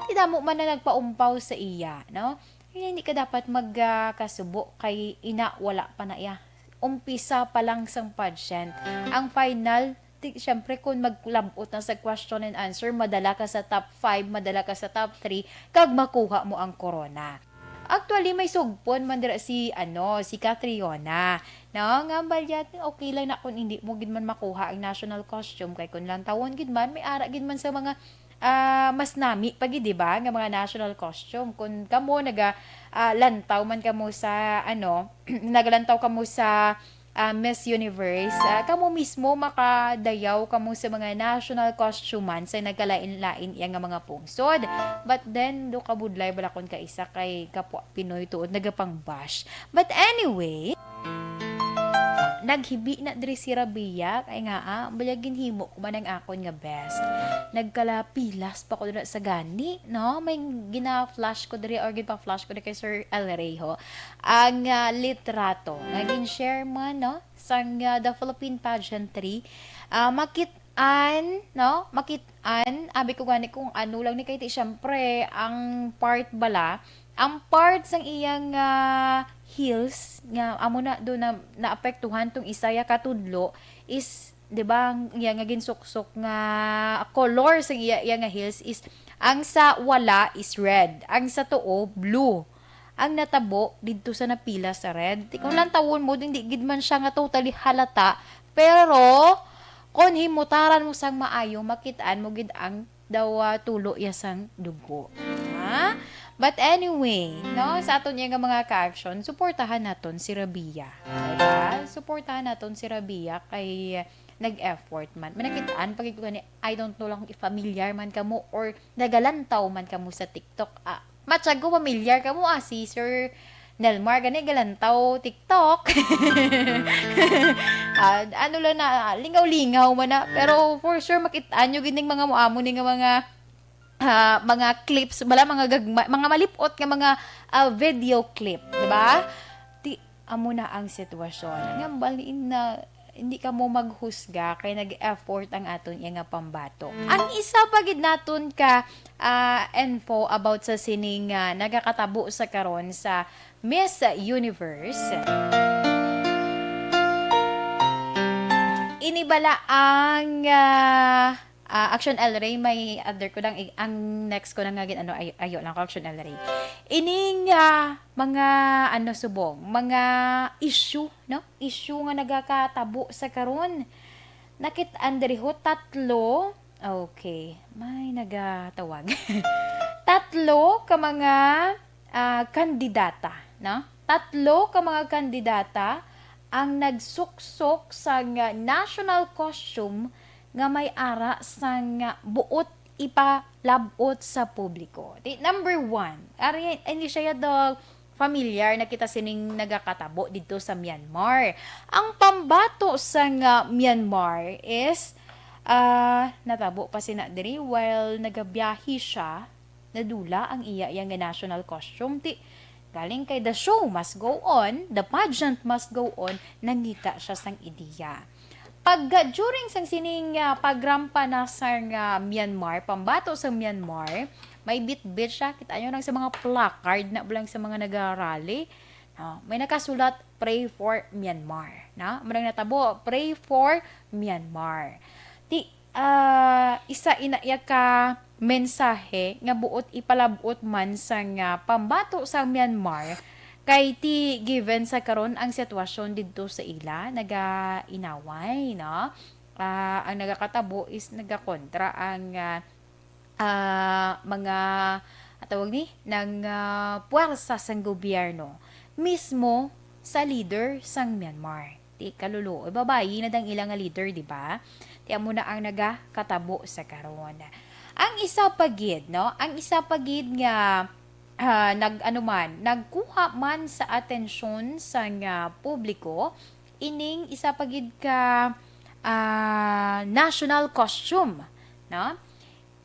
Ti damo man na nagpaumpaw sa iya, no? Kaya hindi ka dapat mag, ah, kasubo kay ina, wala pa na iya. Umpisa pa lang sang pageant. Ang final, ti, syempre, kung maglabot na sa question and answer, madala ka sa top five, madala ka sa top three, kag makuha mo ang corona. Actually, may sugpon man dira si, ano, si Catriona. No? Nga balya, okay lang na kung hindi mo gid man makuha ang national costume, kay kung lantawon gid man, may ara gid man sa mga, ah, mas nami pa gid, di ba, nga mga national costume. Kung kamo naga, ah, lantaw man kamo sa, ano, nagalantaw kamo sa, ah, Miss Universe, ah, kamo mismo makadayaw kamo sa mga national costume man sa nagkalain-lain iya nga mga pungsod. But then, do kabudlay bala kon kaisa kay kapwa Pinoy tuod nagapang-bash. But anyway, naghibi na diri si Rabia kay nga, ah, balya ginhimo ko man ang akon nga best. Nagkalapilas pa ko dira sa gani, no? May gina-flash ko diri or ginpa-flash ko diri kay Sir El Rey ho. Ang, ah, litrato nga gin-share man, no? Sang, ah, The Philippine Pageantry. Ah, makit-an, no? Makit-an. Abi ko gani kung ano lang ni kay ti, syempre, ang part bala, ang part sang iyang, ah, heels nga amo na do na naapektuhan tong isa ya ka tudlo is, di ba, ang iya nga ginsuksok nga color sang iya, iya nga heels is ang sa wala is red, ang sa tuo blue. Ang natabo didto sa napila sa red, ti kung lantawon mo, hindi gid man siya nga totally halata, pero kung himutaran mo sang maayo, makit-an mo gid ang daw, ah, tulo iya sang dugo. Ha? But anyway, no, sa aton iya nga mga ka-action, suportahan naton si Rabia. Diba? Suportahan naton si Rabia kay nag-effort man. Manakit-an pa gid ko gani, I don't know lang kung if familiar man kamo or nagalantaw man kamo sa TikTok. Ah, matyago, familiar kamo, ah, si Sir Nelmar gani galantaw TikTok. Ah, ano lang na, ah, lingaw-lingaw man na. Pero for sure, makit-an nyo gid ning mga muamo ni nga mga, ah, mga clips, bala, mga gagma-, mga malipot nga mga, ah, video clip, di ba? Ti, amo na ang sitwasyon. Nga balin na hindi kamo maghusga kay nag-effort ang aton iya nga pambato. Ang isa pa gid naton ka, ah, info about sa sining, ah, nagakatabo sa karon sa Miss Universe. Ini bala ang, ah, ah, Action El Rey, may other ko lang, i-, ang next ko na nga gin-, ano, ay-, ayo lang ko, Action El Rey. Ining, ah, mga, ano, subong, mga issue, no? Issue nga nagakatabo sa karon. Nakit-an diri ho, tatlo. Okay, may nagatawag. Tatlo ka mga, ah, kandidata, no? Tatlo ka mga kandidata ang nagsuksok sang national costume nga may ara sang buot ipalab-ot sa publiko. Di, number one, ari, hindi siya daw familiar na kita sining nagakatabo didto sa Myanmar. Ang pambato sang, ah, Myanmar is, ah, natabo pa sina diri while nagabiyahe siya, nadula ang iya, iya nga national costume. Ti, galing kay the show must go on, the pageant must go on, nangita siya sang ideya. Pag, ah, during sang sining, ah, pagrampa na sang, ah, Myanmar, pambato sa Myanmar, may bitbit siya. Kita nyo lang sa mga placard na lang sa mga nagarally. No? May nakasulat, "Pray for Myanmar." Na? Manang natabo, "Pray for Myanmar." Ti, ah, isa ina iya ka mensahe nga buot ipalab-ot man sang, ah, pambato sa Myanmar, kay ti given sa karon ang sitwasyon didto sa ila, nagainaway, no? Ah, ang nagakatabo is nagakontra ang, ah, ah, mga, ah, tawag ni, nang, ah, puwersa sang gobyerno, mismo sa leader sang Myanmar. Ti kaluluoy, babayi na dang ila nga leader, di ba? Ti amo na ang nagakatabo sa karon. Ang isa pa gid, no? Ang isa pa gid nga, ah, nag-, ano man, nagkuha man sa atensyon sang, ah, publiko, ining isa pa gid ka, ah, national costume, no?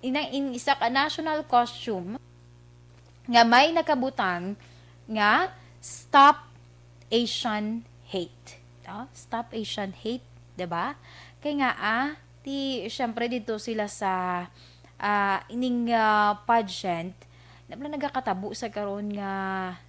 Inang, in isa ka national costume nga may nakabutang nga "Stop Asian Hate." No? "Stop Asian Hate," di ba? Kay nga, ah, ti, syempre, dito sila sa, ah, ining, ah, pageant, na pala nagakatabo sa karon nga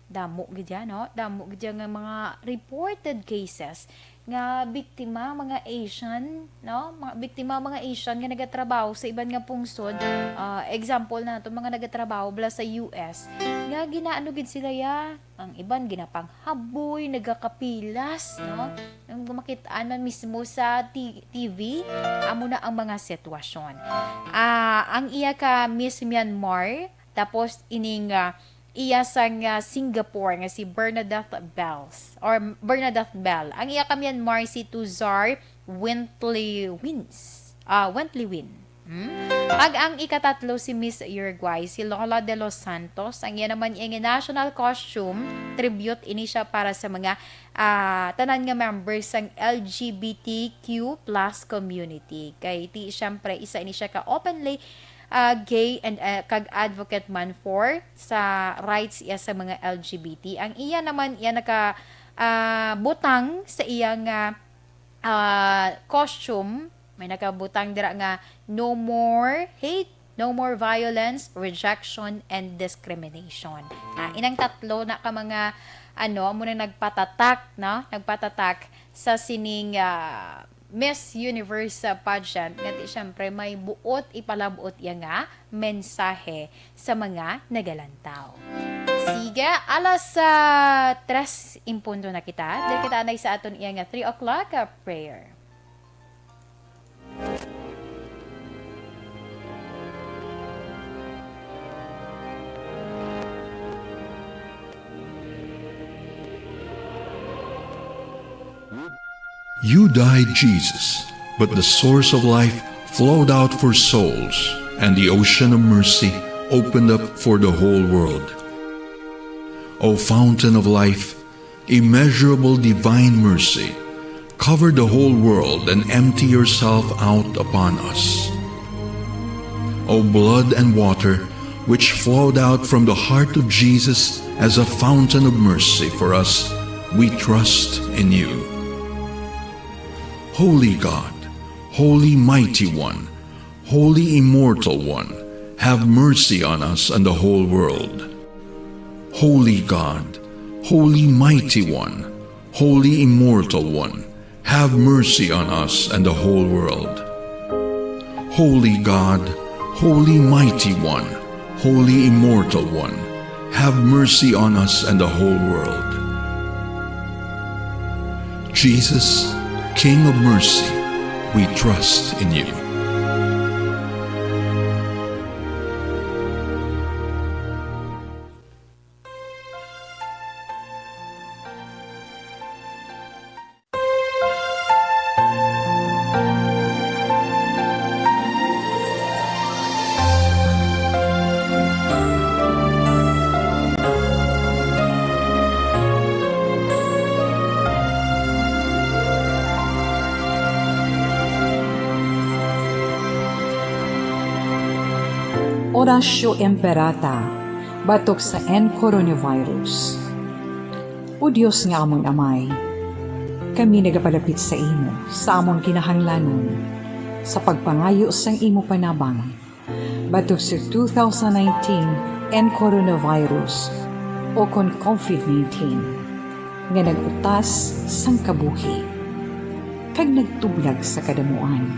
damo gid yan, no? Damo gid yan nga mga reported cases nga biktima, mga Asian, no? Mga biktima, mga Asian nga nagatrabaho sa iban nga pungsod. Ah, example nato, mga nagatrabaho bala sa U S, nga ginaano gid sila, ya, ang iban ginapanghaboy, nagakapilas, no? Ang makit-an man mismo sa T-, T V, amo na ang mga sitwasyon. Ah, ang iya ka Miss Myanmar, tapos ining, ah, iya sang, ah, Singapore nga si Bernadette Bells, or Bernadette Bell. Ang iya ka Myanmar si Tuzar Wintlywins, ah, Wintliwin. Hmm? Kag ang ikatatlo si Miss Uruguay, si Lola de los Santos. Ang iya naman iya nga national costume, tribute ini siya para sa mga, ah, tanan nga members sang L G B T Q plus community. Kay ti, siyempre, isa ini siya ka openly, ah, gay and, ah, kag advocate man for sa rights iya sa mga L G B T. Ang iya naman, iya naka, ah, butang sa iya nga, ah, costume, may nakabutang dira nga, "No more hate, no more violence, rejection, and discrimination." Ah, inang tatlo na ka mga, ano, amo na nagpatatak, no? Nagpatatak sa sining, ah, Miss Universe, ah, pageant, nga ti, syempre, may buot ipalabot iya nga mensahe sa mga nagalantaw. Sige, alas, ah, tres in punto na kita. Diri kita anay sa aton iya nga three o'clock, ah, prayer. You died, Jesus, but the source of life flowed out for souls, and the ocean of mercy opened up for the whole world. O fountain of life, immeasurable divine mercy, cover the whole world and empty yourself out upon us. O blood and water, which flowed out from the heart of Jesus as a fountain of mercy for us, we trust in you. Holy God, Holy Mighty One, Holy Immortal One, have mercy on us and the whole world. Holy God, Holy Mighty One, Holy Immortal One, have mercy on us and the whole world. Holy God, Holy Mighty One, Holy Immortal One, have mercy on us and the whole world. Jesus, King of mercy, we trust in you. Oratio Imperata, batok sa N coronavirus. O Dios nga amon Amay, kami nagapalapit sa imo sa amon kinahanglanon sa pagpangayo sang imo panabang batok sa two thousand nineteen N coronavirus, o kon covid nineteen, nga nag-utas sang kabuhi kag nagtublag sa kadamuan.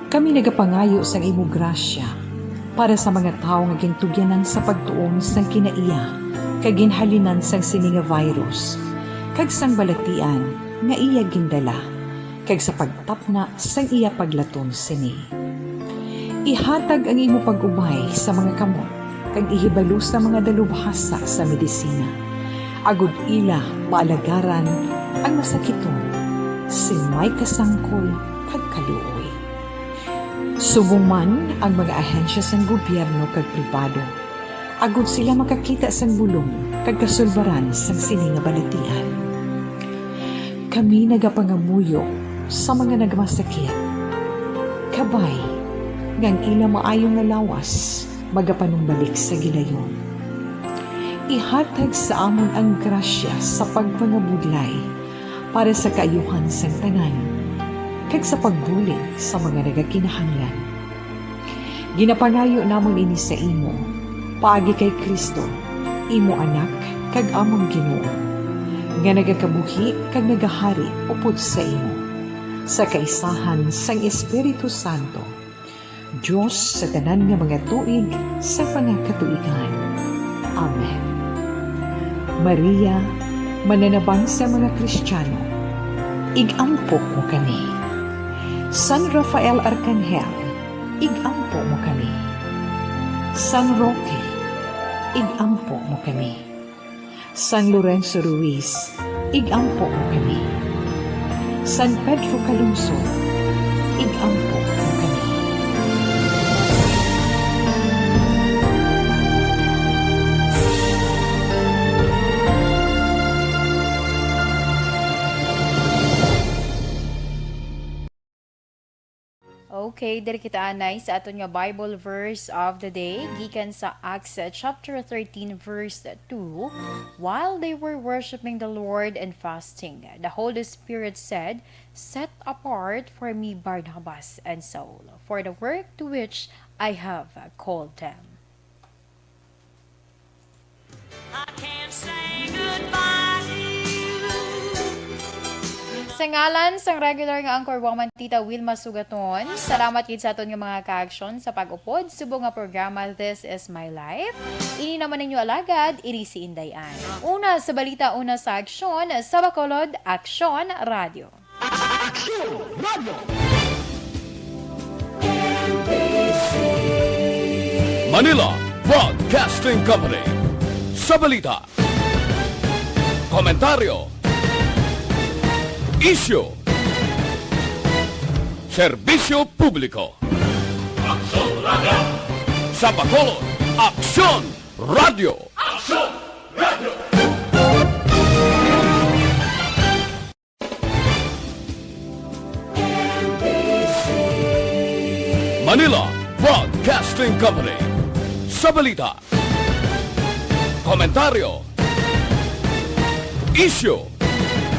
Kami nagapangayo sang imo grasya para sa mga tawo nga gintugyanan sa pagtuon sang kinaiya kag ginhalinan sang sini nga virus kag sang balatian nga iya gindala, kag sa pagtapna sang iya paglaton sini. Ihatag ang imo pag-ubay sa mga kamot kag ihibalo sa mga dalubhasa sa medisina, agod ila maalagaran ang masakiton sing may kasangkol kag kaluoy. Subong man ang mga ahensya sang gobyerno kag pribado, agod sila makakita sang bulong kag kasulbaran sang sini nga balatian. Kami nagapangamuyo sa mga nagmasakit, kabay nga ang ila maayo nga lawas magapanumbalik sa gilayon. Ihatag sa amon ang grasya sa pagpangabudlay para sa kaayuhan sang tanan, kag sa pagbulig sa mga nagakinahanglan. Ginapangayo namon ini sa imo, paagi kay Cristo, imo Anak kag amon Ginoo, nga nagakabuhi kag nagahari upod sa imo, sa kaisahan sang Espiritu Santo, Dios sa tanan nga mga tuig sa mga katuigan. Amen. Maria, mananabang sa mga Kristiyano, ig-ampo mo kami. San Rafael Arcangel, ig-ampo mo kami. San Roque, ig-ampo mo kami. San Lorenzo Ruiz, ig-ampo mo kami. San Pedro Calungsod, ig-ampo mo kami. Okay, diri kita anay sa aton nga Bible verse of the day, gikan sa Acts, uh, chapter thirteen, verse two. While they were worshiping the Lord and fasting, the Holy Spirit said, "Set apart for me Barnabas and Saul for the work to which I have called them." I can't say goodbye to you. Sa ngalan sang regular nga anchor woman, Tita Wilma Sugaton, salamat gid sa aton nga mga kaaksyon sa pag-upod subong nga programa This Is My Life. Ini naman ninyo alagad, ini si Inday Ann. Una sa balita, una sa aksyon, sa Bacolod, Aksyon Radio. Aksyon Radio. Manila Broadcasting Company. Sa balita, komentaryo, isyu, serbisyo publiko. Aksyon Radio. Sa Bacolod, Aksyon Radio. Aksyon Radio. Manila Broadcasting Company. Sa balita, komentaryo, isyu,